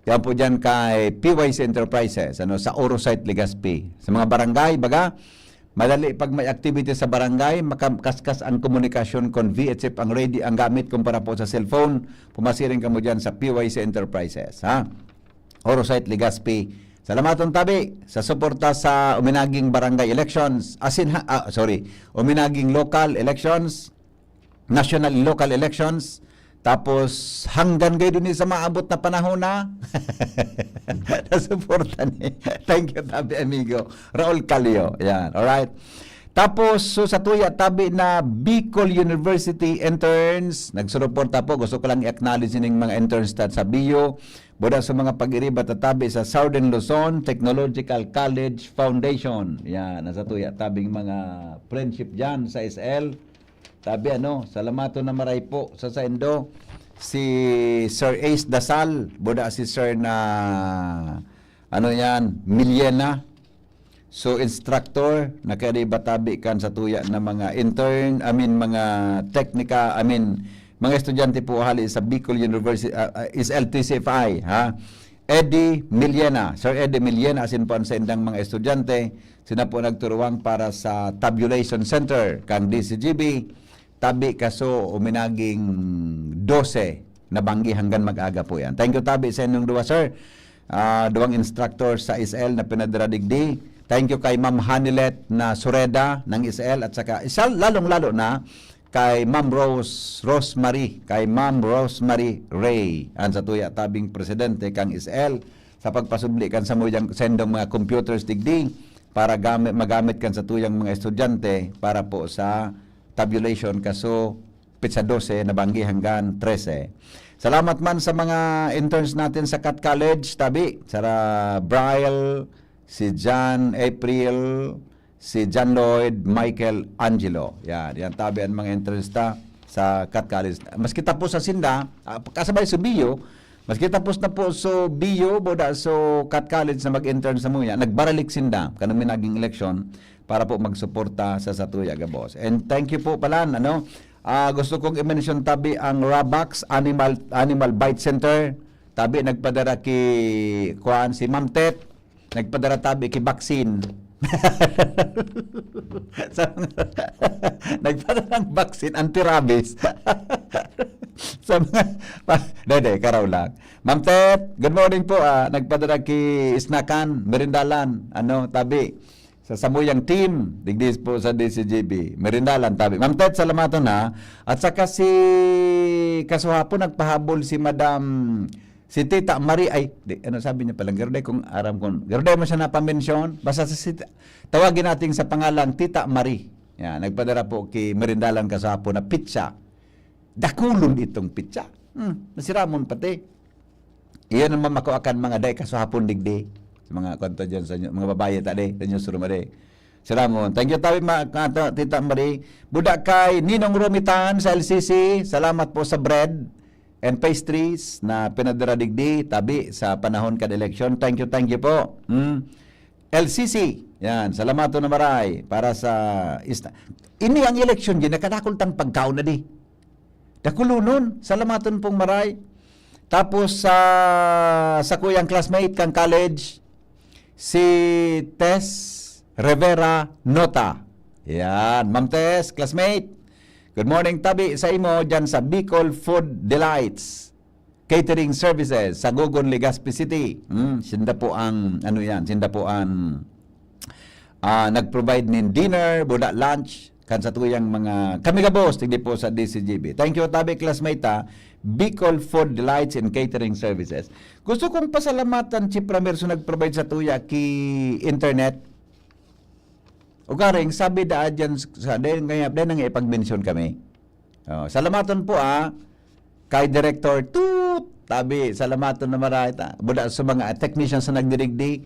Yan po dyan kay P Y C Enterprises, ano, sa Orosite, Legazpi. Sa mga barangay, baga, madali pag may activity sa barangay, makakaskas ang komunikasyon kung V H F ang ready, ang gamit kumpara po sa cellphone. Pumasiring kamo dyan sa P Y C Enterprises, ha? Orosite, Legazpi. Salamaton tabi sa suporta sa uminaging barangay elections. Asin ha, ah, sorry, uminaging local elections, national and local elections. Tapos, hanggang gayon din sa maabot na panahon na nasuporta ni. Thank you, tabi amigo. Raul Calio. Yan. Alright. Tapos, so, sa tuya, tabi na Bicol University interns, nagsuruporta po. Gusto ko lang i-acknowledge ning mga interns ta sa B U. Buda sa mga pag-iriba tatabi sa Southern Luzon Technological College Foundation. Yan, nasa tuya tabing mga friendship dyan sa S L. Tabi, ano, salamaton na maray po sa saindo. Si Sir Ace Dasal, buda si Sir na, ano yan, Miliena. So, instructor, nakariba tabi kan sa tuya na mga intern, I mean, mga teknika, I mean, mga estudyante po hali sa Bicol University, ah, ah, is L T C F I, ha? Eddie Miliena, Sir Eddie Miliena, asin po ang saindang mga estudyante, sina po nagturuwang para sa Tabulation Center, kang D C G B, tabi kaso uminaging dose na banggi hanggang mag-aga po yan. Thank you, tabi, sa inyong duwa, sir. Ah, duwang instructor sa S L na pinadara digdi. Thank you kay Ma'am Hanilet na Sureda ng S L at saka isa, lalong-lalo na kay Ma'am Rose, Rosemary, kay Ma'am Rosemary Ray, ang sa tuya tabing presidente kang S L. sa pagpasubli kan samuyang sendong mga computers digdi para gamit, magamit kan satuyang mga estudyante para po sa tabulation kaso petsa dose na banggi hanggang trese. Salamat man sa mga interns natin sa Cat College, tabi, Sara Brian, si John April, si John Lloyd, Michael Angelo. Yan, yan tabi ang mga interns ta sa Cat College. Maski tapos sa sinda, ah, kasabay sa bio, maski tapos na po sa bio, boda sa Cat College na mag-intern sa muya, nagbaralik sinda, kanang may naging eleksyon, para po magsuporta sa satuya gabos. And thank you po pala, ano, ah, gusto kong i-mention tabi ang Rabax Animal, Animal Bite Center. Tabi nagpadara ki, kuan, si Ma'am Tet, nagpadara tabi ki vaccine. Sa mga, nagpadara ng vaccine, anti-rabies. Sa mga, pa, dede, karaw lang. Ma'am Tet, good morning po. Ah, nagpadara ki snakan, merindalan, ano, tabi. Sa samuyang team, digdi po sa D C G B. Merindalan, tabi. Ma'am Tet, salamaton ha. At saka si kasuhapon, nagpahabol si Madam, si Tita Marie, ay, di, ano sabi niya pala, Garuday kung aram kung, Garuday mo siya napamensyon, basta si, si, tawagin natin sa pangalang Tita Marie. Yan, nagpadara po ki merindalan kasuhapon na pizza. Dakulon itong pizza. Hmm, nasiramon pati. Iyon ang mamako akan mga day kasuhapon digdi. Sa mga kanta dyan sa inyo, mga babae ta day, sa inyo surumari. Siramon. Thank you, tabi, ma, kanta, Tita Marie. Buda kay Ninong Romitan sa L C C. Salamat po sa bread and pastries na pinadara digdi, tabi, sa panahon kan eleksyon. Thank you, thank you po. Hmm. L C C. Yan, salamaton na maray para sa ista-, ini ang eleksyon, di nakadakol tang pagkaon na di. Dakulonon, salamaton pong maray. Tapos sa, sa kuyang classmate kang college, si Tess Rivera Nota. Yan, Ma'am Tess, classmate. Good morning, tabi sa imo dyan sa Bicol Food Delights Catering Services sa Gogon, Legazpi City. Hmm, sinda po ang, ano yan, sinda po ang, ah, nag-provide nin dinner, buda lunch, kan sa tuyang mga, kami gabos, digdi po sa D C G B. Thank you, tabi, classmate, ha. Bicol Food Delights and Catering Services. Gusto kong pasalamatan si Pramerso nag-provide sa tuya ki internet. Ugaring, sabi daa dyan sa, dahil nga, dahil nga ipag-mention kami. Oh, salamaton po, ah, kay Director Toot. Tabi, salamaton na maray ta. Buda sa mga technicians na nagdirigdi,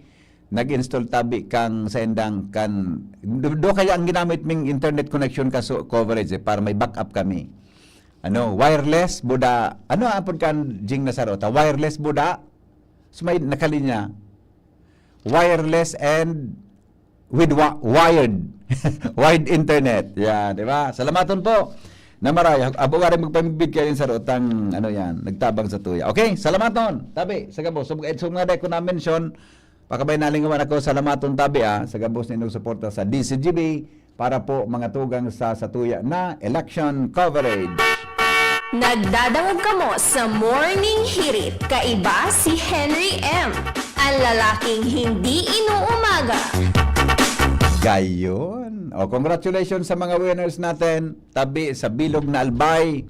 nag-install tabi kang sa indang kan, do, do kaya ang ginamit ming internet connection kaso coverage, eh, para may backup kami. Ano, wireless, buda, ano apod kan jing nasaro ta? Wireless, buda, so may nakalinya. Wireless and with wa-, wired. Wired internet. Yan, di ba? Salamaton po. Na maray, abo nga rin magpamibid kayo sa rotang, ano yan, nagtabang sa tuya. Okay, salamaton. Tabi, sa gabos. So, so mga dai ko na-mention, pakabay nalingawan ako, salamaton tabi, ah, sa gabos na inyong suporta sa D C G B para po mga tugang sa satuya na election coverage. Nagdadangog kamo sa Morning Hirit, kaiba si Henry M, ang lalaking hindi inuumaga. Gayon. O, congratulations sa mga winners natin. Tabi sa bilog na albay.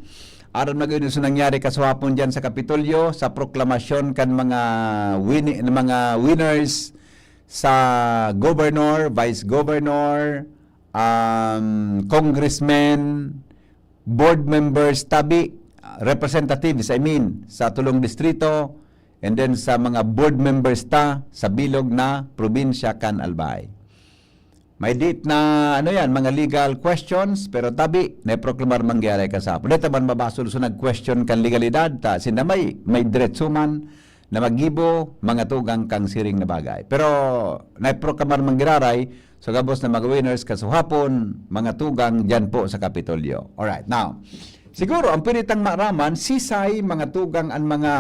Aram na gayon sa nangyari kasuhapon dyan sa Kapitolyo, sa proklamasyon kan mga wini-, mga winners sa governor, vice governor, um, congressmen, board members, tabi, representatives, I mean, sa tulong distrito, and then sa mga board members ta sa bilog na probinsya kan Albay. May dit na, ano yan, mga legal questions, pero tabi, naiproklamar mangyari ka sa hapon. Dito man mabasol so nag-question kan legalidad, ta sinda may, may diretso man na magibo, mga tugang kang siring na bagay. Pero naiproklamar manggiraray, so gabos na mga winners kasuhapon, mga tugang dyan po sa Kapitolyo. Alright, now, siguro ang pwede tang maaraman, sisay mga tugang an mga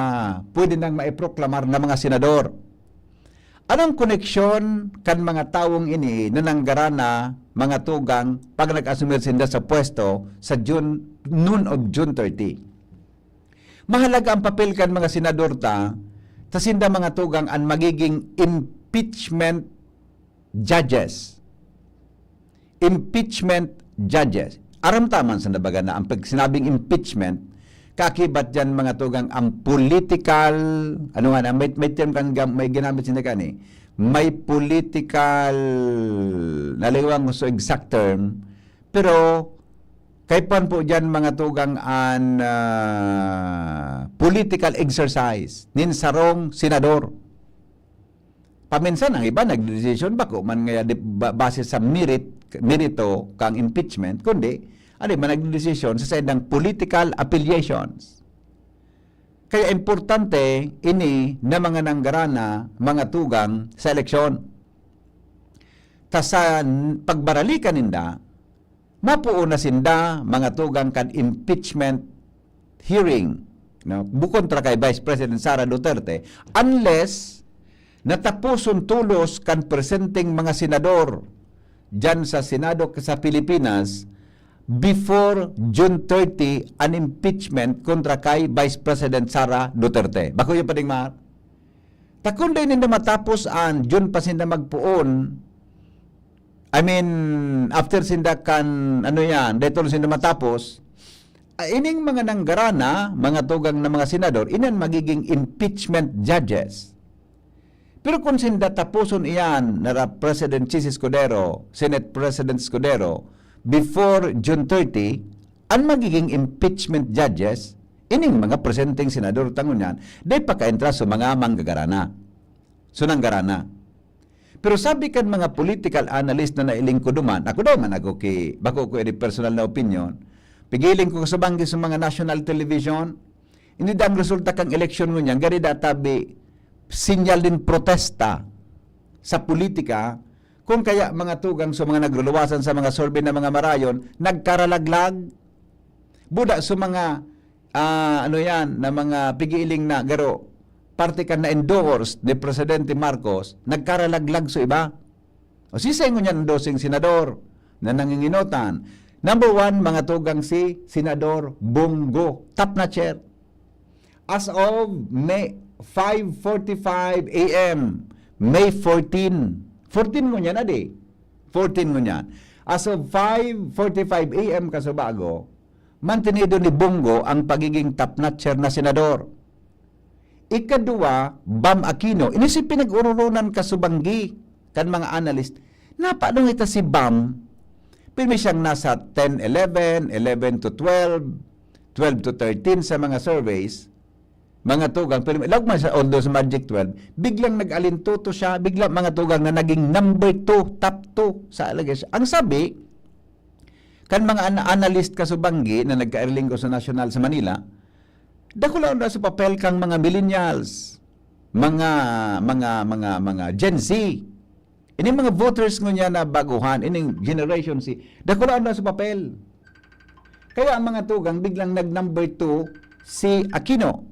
pwede nang maiproklamar na mga senador. Anong koneksyon kan mga tawong ini na nanggara na mga tugang pag nag-asumir sinda sa pwesto sa June, noon of June thirty? Mahalaga ang papel kan mga senador ta, ta sinda mga tugang an magiging impeachment judges. Impeachment judges. Aram ta man sa nabaga na ang pag sinabing impeachment, Kakibat diyan, mga tugang, ang political, ano nga na, may, may term kan, may ginamit sinda kani, may political, naliwang ko sa exact term, pero kaipuhan po diyan, mga tugang, an, ah, political exercise nin sarong senador. Paminsan ang iba nagdedesisyon, bako man ngaya di, ba, base sa merit, merito kang impeachment, kundi ang iba nagdedesisyon sa saindang political affiliations. Kaya importante ini na mga nanggarana, mga tugang sa eleksyon. Ta sa n-, pagbaralikan ninda, mapuon na sinda, mga tugang, kan impeachment hearing, no? Bu-, kontra kay Vice President Sara Duterte, unless nataposon tolos kan presenteng mga senador diyan sa Senado sa Pilipinas before June thirty an impeachment kontra kay Vice President Sara Duterte. Bako yun, Pading Mar? Ta kun dai ninda matapos an June pa sinda magpoon, I mean, after sinda kan, ano yan, dai tolos sinda matapos, ah, ining mga nanggarana, mga tugang na mga senador, inan magiging impeachment judges. Pero kung sinda taposon iyan, nara President Chiz Escudero, Senate President Escudero, before June thirty, an magiging impeachment judges, ining mga presenteng senador ta ngunyan, dai pakaentra sa mga manggagarana. So, nanggarana. Pero sabi kan mga political analyst na nailing ko duman, ako dai man ako ki, bako ko ini personal na opinion, pigiling ko sa banggi sa mga national television, hindi dang resulta kang eleksyon ngunyan, gari databi, sinyal din protesta sa politika, kung kaya mga tugang sa mga nagluluwasan sa mga survey na mga marayon, nagkaralaglag, buda sa mga, ah, ano yan, na mga pigiling na garo, parte kan na-endorse ni Presidente Marcos, nagkaralaglag sa iba. O sisay ngunyan an doseng senador na nanginginotan? Number one, mga tugang, si Senador Bong Go, top notcher. As of May, five forty-five A M, May fourteen. Fourteen ngunyan, adi? Fourteen ngunyan. As of five forty-five A M kasubago, mantenido ni Bong Go ang pagiging top notcher na senador. Ikaduwa, Bam Aquino. Ini si pinag-ororonan kasubanggi kan mga analyst. Napadong ita si Bam, pirmi siyang nasa ten, eleven, eleven to twelve, twelve to thirteen sa mga surveys, mga tugang, pero lagman sa, although sa Magic twelve, biglang nag-alintuto siya, biglang mga tugang na naging number two, top two sa allegation. Ang sabi, kan mga ana-, analyst kasubanggi na nagkairlinggo sa nasyonal sa Manila, dakula na sa papel kang mga millennials, mga, mga, mga, mga Gen Z. Ini mga voters ngunyan na baguhan, ining Generation Z, dakula na sa papel. Kaya ang mga tugang, biglang nag-number two si Aquino.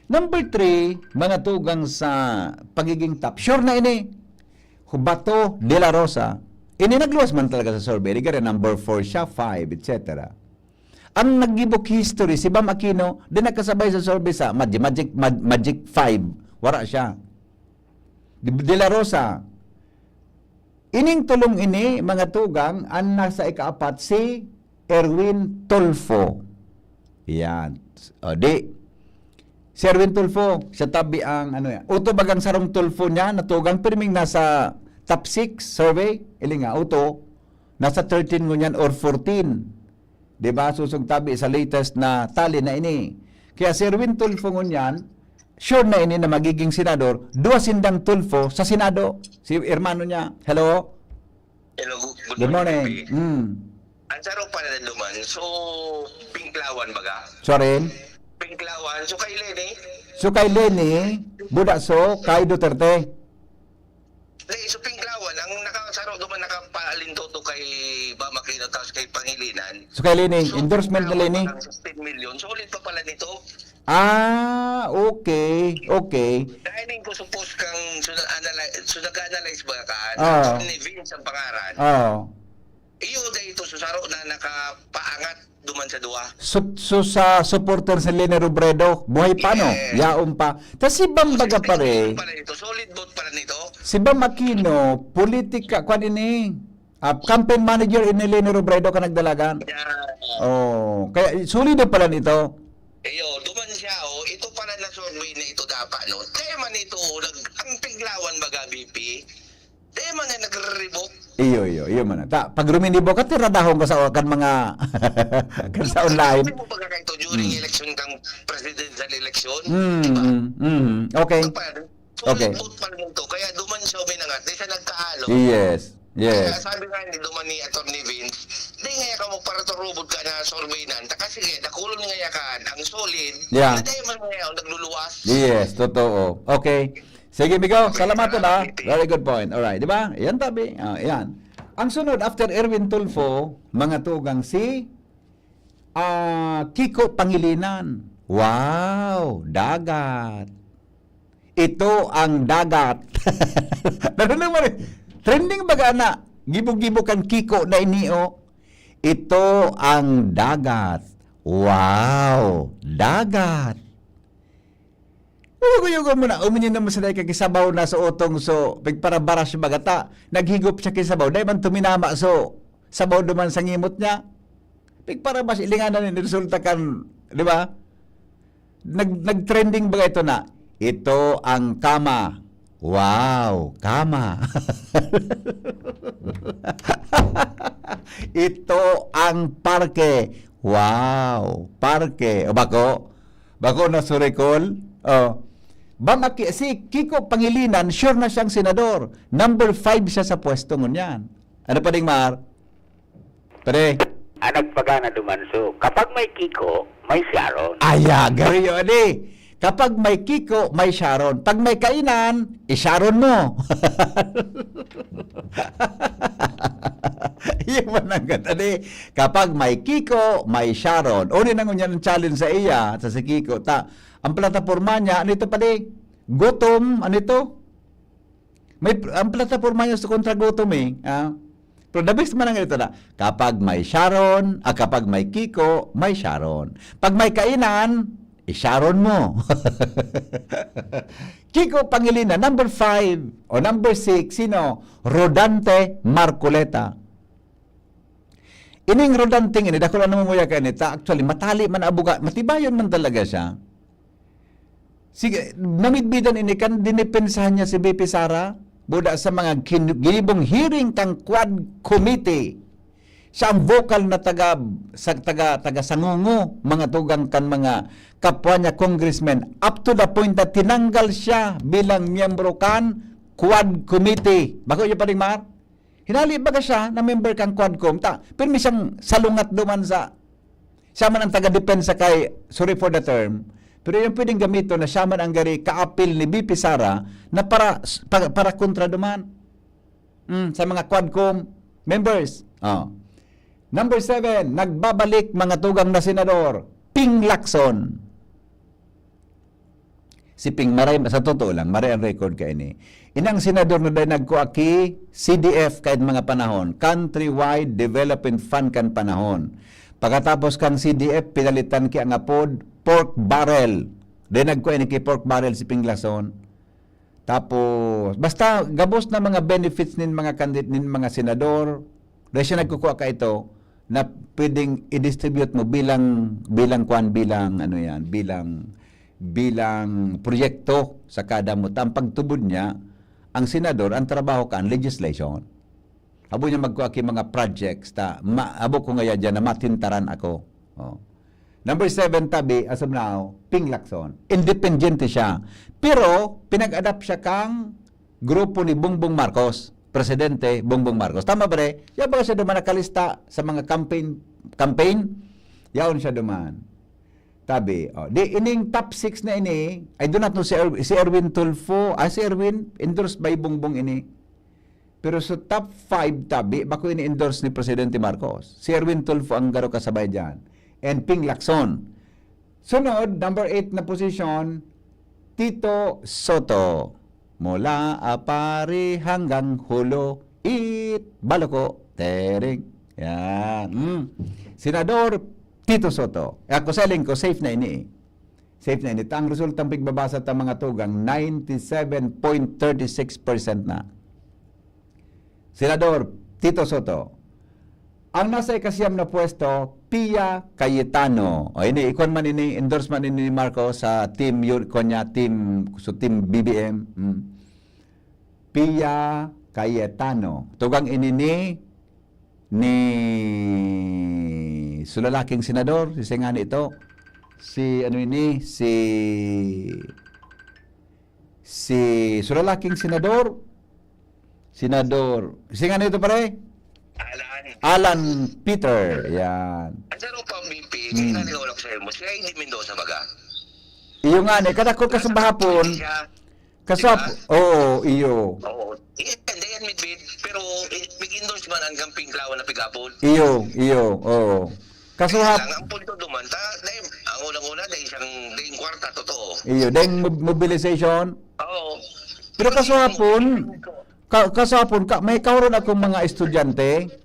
Number three, mga tugang sa pagiging top. Sure na ini. Bato de la Rosa. Ini nagluwas man talaga sa survey. Di kaya number four siya, five, et cetera. Ang nag-give history, si Bam Aquino, di nagkasabay sa survey sa Mag-, Magic, Mag-, Magic five. Wala siya. De, de la Rosa. Ining tulong ini, mga tugang, ang nasa ikaapat, si Erwin Tulfo. Yan. O, di. Si Erwin Tulfo, sa tabi ang, ano yan. Uto bagang sarong Tulfo niya, natugang pirming nasa top six survey. Ili nga, uto, nasa thirteen ngunyan or fourteen. Di ba? Susog tabi sa latest na tally na ini. Kaya si Erwin Tulfo ngunyan, sure na ini na magiging senador, dua sindang Tulfo sa Senado. Si hermano niya. Hello? Hello, good, good Good morning, morning. Gabi. Mm. Ang saro pa na duman, so, Pinklawan baga? Sorry? Pinklawan, so kay Leni? So kay Leni, buda so kay Duterte. Di, so Pinklawan, ang nakasaro duman, nakapaalinto to kay Bam Aquino, tapos kay Pangilinan. So kay Leni, So, endorsement ni Pinklawan Leni? Ang sixteen million, solid pa pala nito. Ah, okay, okay. Dahil yung kusupos kang, so, nag-analy-, so, nag-analyze ba ka? Ah. Ni Vince ang pangaran. Ah. Iyo, dahil ito, so, saro na nakapaangat duman sa duwa. So, so sa supporter si Leni Robredo, buhay pa, no? Yes. Yaon pa. Tas si Bam baga, pare. Solid pala ito. Solid vote pala nito. Si Bam Aquino, politika, kwan ini, ah, campaign manager ini Leni Robredo ka nagdalagan. Yeah. Oh, kaya solido pala nito. ano, dai man ito, nag-, ang tiglawan baga, B P, dai man na nagre-revoke. Iyo, iyo, iyo man. Ta, pag ruminibok ka, tiradahon ka sa kan mga kan sa online. Sabi mo baga kayo during election kang presidential election, Mm, di ba? mm, mm. Okay. Kapag Okay. Solid vote pa rin ito. Kaya duman siya uminangat. Di siya nagkaalo. Yes. Kaya Yes. sabi nga ni duman ni Attorney Vince, di nga ka magparaturubod ka na survey na. Kasi nga, dakulon nga yakan, ang solid, Yeah. na dahil man nga ang nagluluwas. Yes, totoo. Okay. Sige, Migo, salamat salamat, ha. P P. Very good point. Alright, di ba? Yan tabi. Ah, yan. Ang sunod, after Erwin Tulfo, mga tugang si ah, Kiko Pangilinan. Wow, dagat. Ito ang dagat. Narinig mo rin? Trending baga na. Gibo-gibo kan Kiko na ini, oh. Ito ang dagat. Wow, dagat. Uyog-uyogon mo na, uminyo naman sila kakisabaw na sa utong so, pigparabaras yung bagata, naghigop siya kisabaw, dahil man tuminama so, sabaw duman sa ngimot niya. Pigparabaras, ilinganan ni resulta kan, di ba? Nag, nag-trending ba ito na, ito ang kama. Wow, kama. Ito ang parke. Wow, parke. O bako? Bako na surikol? Oh. Bang aki, si Kiko Pangilinan, sure na siyang senador. Number five siya sa pwesto ngunyan. Ano pa ding, Mar? Pare? Ah, nagpagana duman. So, kapag may Kiko, may Sharon. Aya, gariyo, adi. Kapag may Kiko, may Sharon. Pag may kainan, i-Sharon mo. Iyo man ang gat-, adi. Kapag may Kiko, may Sharon. Uni na ngunyan ang challenge sa iya, sa si Kiko. Ta, ang plataporma niya, ano ito pala? Gutom, ano ito? May, ang plataporma niya sa kontra gutom eh. Ah. Pero the best man ang ito na, kapag may Sharon, ah, kapag may Kiko, may Sharon. Pag may kainan, i-Sharon mo. Kiko Pangilinan, number five o number six, sino? Rodante Marcoleta. Ining Rodante ini, dakul na namumuya kaini, ta actually, matali man abuga, matibayon man talaga siya. Sige, namidbidan ini kan dinipensahan niya si V P Sara, buda sa mga kin-, ginibong hearing kang Quad Committee. Siya ang vocal na taga, sa, taga, taga sangungo, mga tugang kan mga kapwa niya congressmen, up to the point na tinanggal siya bilang miyembro kan Quad Committee. Bako niyo pa rin, Mar? Hinali baga siya na member kang Quadcom, ta, pirmi siyang salungat duman sa, siya man ang taga-depensa kay, sorry for the term, pero yung pwedeng gamiton na siya man ang gari kaapil ni V P Sara na para, para, para kontra duman. Mm, sa mga Quadcom members. Oh. Number seven, nagbabalik mga tugang na senador, Ping Lacson. Si Ping, maray, sa totoo lang, maray ang record kaini. Inang senador na dahil nagkua ki C D F kaid mga panahon, Countrywide Development Fund kan panahon. Pagkatapos kang C D F, pinalitan ki ang apod, pork barrel. Dahil nagkua ini ki pork barrel si Ping Lacson. Tapos, basta gabos na mga benefits nin mga kandid-, nin mga senador, dahil siya nagkukua ka ito, na pwedeng i-distribute mo bilang, bilang kwan, bilang, ano yan, bilang, bilang proyekto sa kada mo. Ta ang pagtubod niya, ang senador, ang trabaho ka, ang legislation. Habo niya magkuha ki mga projects, ta, ma, habo ko ngaya dyan na matintaran ako. Oh. Number seven, tabi, as of now, Ping Lacson. Independiente siya. Pero, pinag-adapt siya kang grupo ni Bongbong Marcos. Presidente Bongbong Marcos. Tama ba, re? Yan ba siya duman nakalista sa mga campaign, campaign? Yaon siya duman. Tabi, oh, di ining top six na ini, I do not know si, Er-, si Erwin Tulfo, ah, si Erwin, endorsed by Bongbong ini. Pero sa top five tabi, bako ini-endorse ni Presidente Marcos. Si Erwin Tulfo ang garo kasabay dyan. And Ping Lacson. Sunod, number eight na position, Tito Soto. Mula Apari hanggang Hulo, it, Baluko, Tering. Yan. Mm. Senador Tito Soto. Eh, ako sa ko, safe na ini. Safe na ini. Ta ang resultang pigbabasa ta mga tugang, ninety-seven point thirty-six percent na. Senador Tito Soto. Ang nasa ikasiyam na pwesto, Pia Cayetano. O, ini, ikuan man ini, endorsement ini ni Marcos sa team, yun, kuan niya, team, so team B B M. Mm. Pia Cayetano. Tugang ini ni, ni so lalaking senador, si singani ito. Si ano ini, si, si so lalaking senador, senador, singani ito, pare? Alan. Alan Peter, yan. Ang sarong pang B P, Hmm. kaya naniwala ko sa imo, si Heidi Mendoza baga. Iyo nga, ni, kadakol ka sa bahapon. Siya, Kaso, di ba? Oo, iyo. Oo. Iyan, dayan midbit, pero, eh, big endorsement ang gamping klawa na pigapon. Iyo, iyo, oo. Kaso Kaya hap- lang, ang punto duman, ta, dahil, ang unang-una, dahil siyang, dahil kwarta, totoo. Iyo, dahil mob-, mobilization. Oo. Pero kaso hapon, ka-, kaso hapon, ka-, may kahuron akong mga estudyante,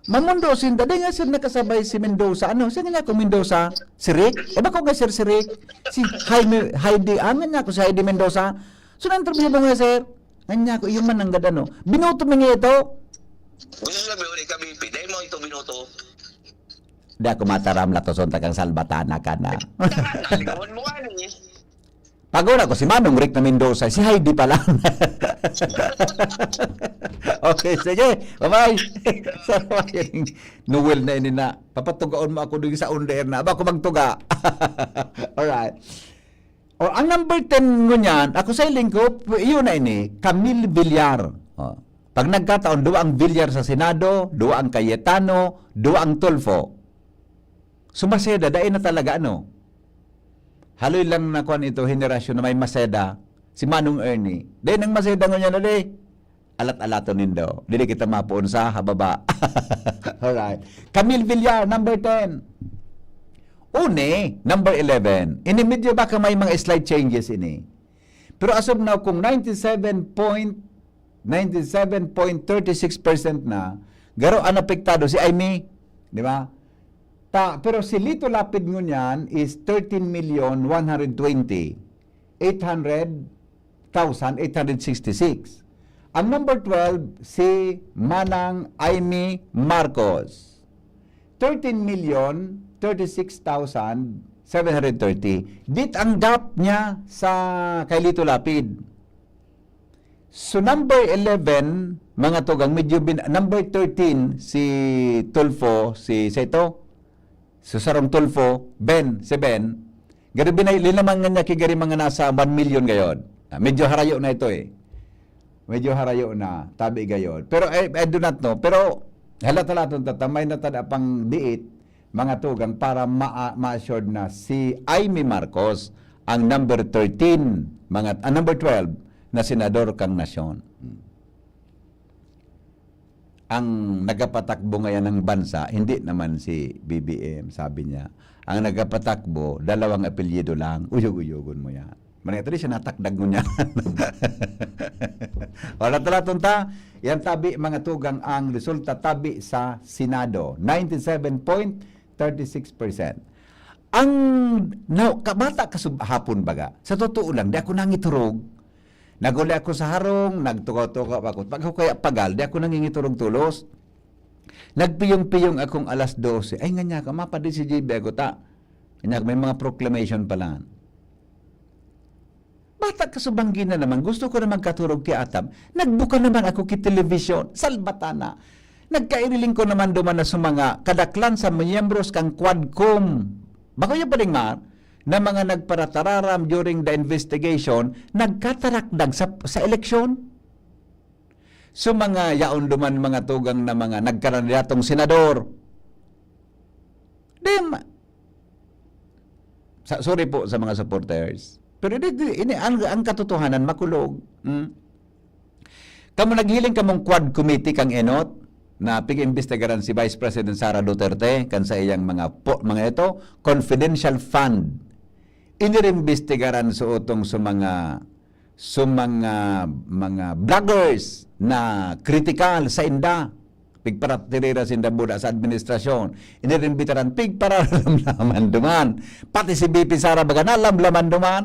mamundo sinda, dai nga sir nakasabay si Mendoza. Ano, siya nga ako, Mendoza, si Rick? Eh, bako nga sir, si Rick? Si Jaime, Heidi, ah, nga niya ako, si Heidi Mendoza. So, na-interview mo nga, sir? Nga niya ako, iyo man ang gad, ano. Binoto mi nga ito. Gusto sabi, uli ka, B P, dahil mo ito binoto. Di ako mataram, latoson ta kang salbatana ka na. Naligawan mo, ani. Pagod ako, si Manong Rick na Mendoza, si Heidi pala. Okay, sige. Bye-bye. Sa Noel na ini na. Papatugaon mo ako dun sa on the air na. Aba ako magtuga. Alright. O, ang number ten ngunyan, ako sa hiling ko, iyo na ini, Camille Villar. O. Pag nagkataon, duwa ang Villar sa Senado, duwa ang Cayetano, duwa ang Tulfo. So, Maceda, dai na talaga, ano? Haloy lang na kuwan ito, henerasyon na may Maceda, si Manong Ernie. Dai nang Maceda ngunyan, uli. Alat-alaton nindo. Dili kita mapoon sa hababa. Alright. Camille Villar, number ten. Une, number eleven. Ini medyo baka may mga slight changes ini. Pero as of now, kung ninety-seven point, ninety-seven point thirty-six percent na, garo ang apektado si Imee, di ba? Ta, pero si Lito Lapid ngunyan is thirteen million one hundred twenty, eight hundred thousand eight hundred sixty-six. Ang number twelve, si Manang Imee Marcos. Thirteen million thirty-six thousand seven hundred thirty. Dit ang gap niya sa kay Lito Lapid. So, number eleven, mga tugang, medyo bin-, number thirteen, si Tulfo, si Seto. So, sarong Tulfo, Ben, si Ben. Garo binay-, linaman nga niya ki gari mga nasa one million gayod. Ah, medyo harayo na ito eh. Medyo harayo na, tabi gayod. Pero I, I do not know. Pero halat-halaton ta, ta, may natada pang diit, mga tugang, para ma-, ma-assured na si Imee Marcos ang number thirteen, mga, ah, number twelve na senador kang nasyon. Hmm. Ang nagapatakbo ngayon ng bansa, hindi naman si B B M, sabi niya. Ang nagapatakbo, dalawang apelyido lang. Uyog-uyogon mo yan. Manay, ito di siya natakdag mo niya. Wala talaton ta. Yan tabi, mga tugang, ang resulta tabi sa Senado. Ninety-seven point thirty-six percent. Ang, na, kabata kasub-, hapon baga, sa totoo lang, di ako nangiturog. Naguli ako sa harong, nagtukaw-tukaw ako. Pag ako kaya pagal, di ako nangingiturog tulos. Nagpiyong-piyong akong alas dose. Ay, nga niya ka, mapadi si J B Agota. Nga niya, may mga proclamation pala. Bata ka subanggi na naman, gusto ko na magkaturog ki Atam. Nagbuka naman ako ki television, salbatana. Nagkairiling ko naman duman na sa mga kadaklan sa miyembros kan Quadcom. Bako yung paling, Mar, na mga nagparatararam during the investigation, nagkatarakdag sa, sa eleksyon. So, mga yaon duman, mga tugang na mga nagkarandidatong senador. Di ma-, sa, sorry po sa mga supporters. Pero di, di, ini, ang, ang katotohanan, makulog. Hmm? Kamo naghiling kamong Quad Committee kang Enot, na pig-imbestigaran si Vice President Sara Duterte, kan sa iyang mga po, mga ito, confidential fund. Iniimbestigaran sa utong sa mga, sa mga, mga vloggers na kritikal sa inda. Pigparatirira sinda buda sa administrasyon. Iniimbitaran, pigparalamlaman duman. Pati si V P Sara baga nalamlaman duman.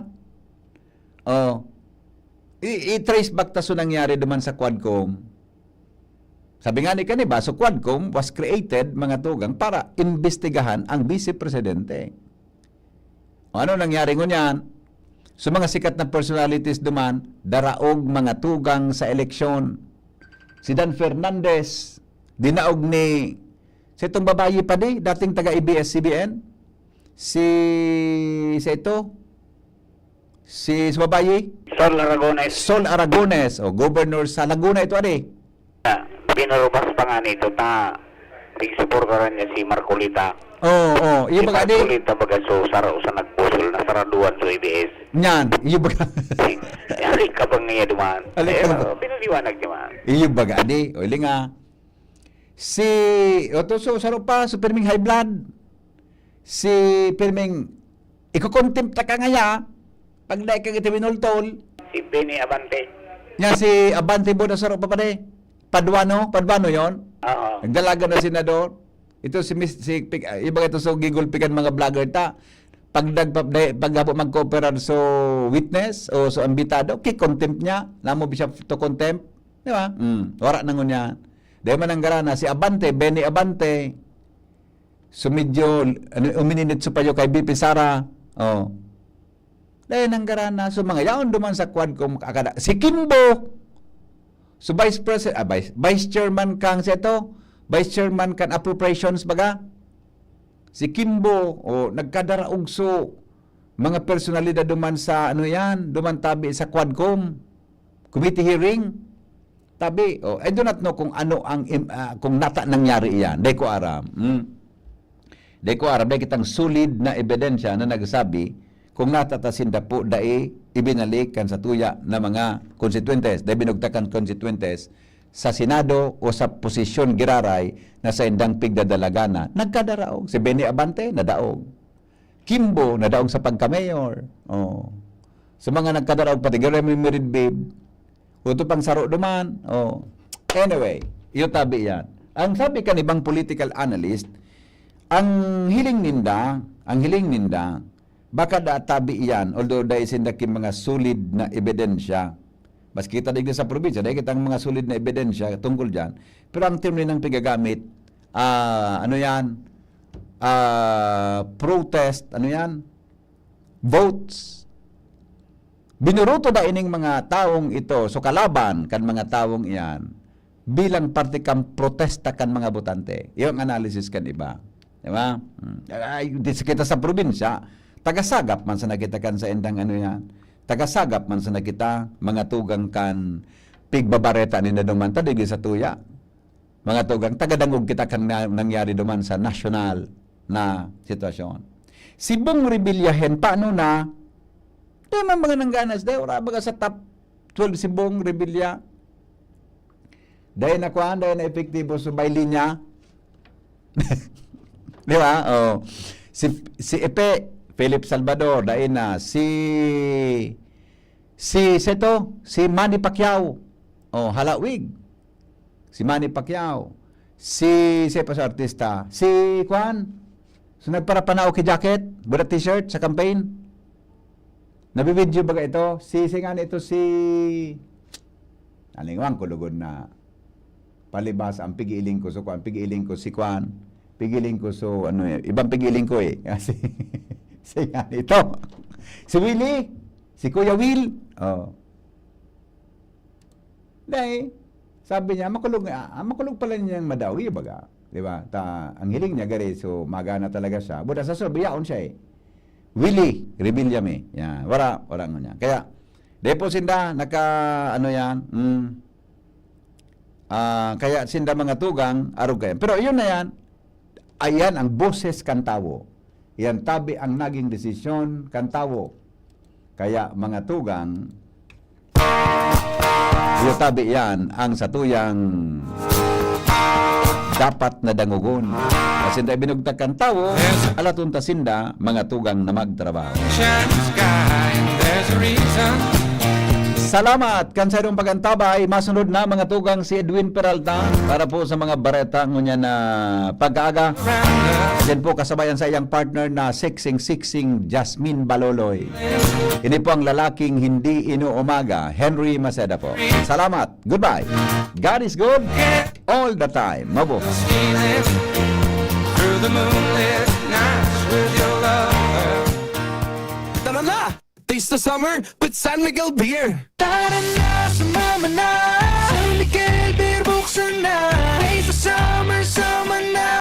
Oh. I, i-trace back ta so nangyari duman sa Quadcom. Sabi nga ni kaniba, so Quadcom was created, mga tugang, para imbestigahan ang Vice Presidente. O ano nangyari ngunyan? So mga sikat na personalities duman, daraog mga tugang sa eleksyon. Si Dan Fernandez, dinaog ni, sa itong babayi pa di, dating taga A B S C B N, si, sa ito, si, sa babayi, Sol Aragones. Sol Aragones, o governor sa Laguna ito, adi. Ah, pinarubas pa nga nito ta, pigsuportaran niya si Marcoleta. Oo, oo. Iyo Si baga, di? Marcoleta baga so, saro sa nagpusol na saraduan sa A B S. Nyan, iyo baga. Si, yari ka bang niya duman? Ali Eh, ka ba? Pinaliwanag niya man. Iyo baga, di? O, ili nga. Si, oto so, saro pa, so pirming high blood. Si pirming, ikukontempt ka ngaya, pag dai ka iti binultol. Si Benny Abante. Nya si Abante bo na saro pa pa di. Paduano, Paduano yon. Oo. Nagdalagan na senador. Ito si Mis-, si Pig-, ah, iba ito so gigulpikan mga vlogger ta. Pag nagpa-, day-, pag hapo magkooperar so witness o so ambitado, ki-contempt niya, namo bi siya to contempt, di ba? Mm, wara na ngunyan. Dahil man ang garana, si Abante, Benny Abante, so medyo, ano, umininit so payo kay V P Sara. Oh. Dahil nang garana, so mga yaon duman sa Quadcom, akada, si Kimbo, so vice president, ah, vice, vice chairman kang sa ito, vice chairman kan appropriations baga, si Kimbo, o nagkadaraog so mga personalidad duman sa, ano yan, duman tabi sa Quadcom committee hearing. Tabi, oh, I do not know kung ano ang im-, ah, kung nata nangyari iyan. Dai ko aram. Hmm. Dai ko aram, dai kitang solid na ebidensya na nagsabi kung nata ta sinda po dai ibinalik kan satuya na mga konstituyentes, dai binugtak kan konstituyentes sa Senado o sa posisyon giraray na saindang pigdadalagana. Nagkadaraog. Si Benny Abante, nadaog. Kimbo, nadaog sa pagka-mayor. Oh. Sa mga nagkadaraog, pati Remy Miridbib, uto pang saro duman. Oh. Anyway, iyo tabi yan. Ang sabi kan ibang political analyst, ang hiling ninda, ang hiling ninda, baka da tabi iyan, although dai sinda ki mga solid na ebidensya. Maski kita digdi sa probinsya, dai kitang mga solid na ebidensya tungkol diyan. Pero ang term nilang pigagamit, ah, ano yan? Ah, protest, ano yan? Votes. Binuruto da ining mga taong ito, so kalaban kan mga taong iyan, bilang parte kan protesta kan mga botante. Iyo ang analysis kan iba. Di ba? Hmm. Ay, di sa kita sa probinsya, tagasagap man sana kita kan sa indang ano yan. Tagasagap man sana kita, mga tugang kan pigbabareta ni Nadong Manta, digdi sa tuya. Mga tugang, tagadangog kita kan na, nangyari duman sa nasyonal na sitwasyon. Si Bong Revilla hen, paano na? Di man mga nangganas, dahil wala baga sa top twelve si Bong Revilla. Dahil na kuan, dahil na epektibo sa may linya. Di ba? Oh. Si, si Epe, Philip Salvador, dahil na. Si, si Seto, si Manny Pacquiao. Oh, halawig. Si Manny Pacquiao. Si, si pa sa artista. Si, kuan? So, nagparapanao ki jacket, buda t-shirt sa campaign. Nabibidyo baga ito? Si, si nga ito, si, nalingwan ko lugod na palibas, ang pigiiling ko, so, kuan, pigiiling ko, si kuan, pigiiling ko, so, ano, eh, ibang pigiiling ko, eh. Si, si nga ito. Si Willie, si Kuya Will. Oh. Dai, sabi niya, makulog, ah, makulog pala niyang madawi, baga. Di ba? Ta, ang hiling niya, gari, so, magana talaga siya. Buda sa so, biyaon siya, eh. Willie, Revillame. Yan, wala, wala ngunyan. Kaya, di po sinda, naka, ano yan, mm, ah, kaya sinda mga tugang, arog kayan. Pero yun na yan, ayan ang boses kan tawo. Yan tabi ang naging desisyon kan tawo. Kaya, mga tugang, iyo tabi yan ang satuyang dapat na dangogon. Asin tayo binugtak kan tawo, alaton ta sinda, mga tugang na magtrabaho. Sunshine in the sky, and there's a reason. Salamat kan sairong pag-antabay. Masunod na, mga tugang, si Edwin Peralta para po sa mga bareta ngunyan na pag-aaga. Diyan po kasabayan sa iyang partner na sexing-sexing Jasmine Baloloy. Ini po ang lalaking hindi inuumaga, Henry Maceda po. Salamat. Goodbye. God is good all the time. Mabuhay. Feeling through the moonlit nights with your love. Tara na! Taste the summer with San Miguel Beer! Tara na, sumama na! San Miguel Beer, buksan na! Taste the summer, summer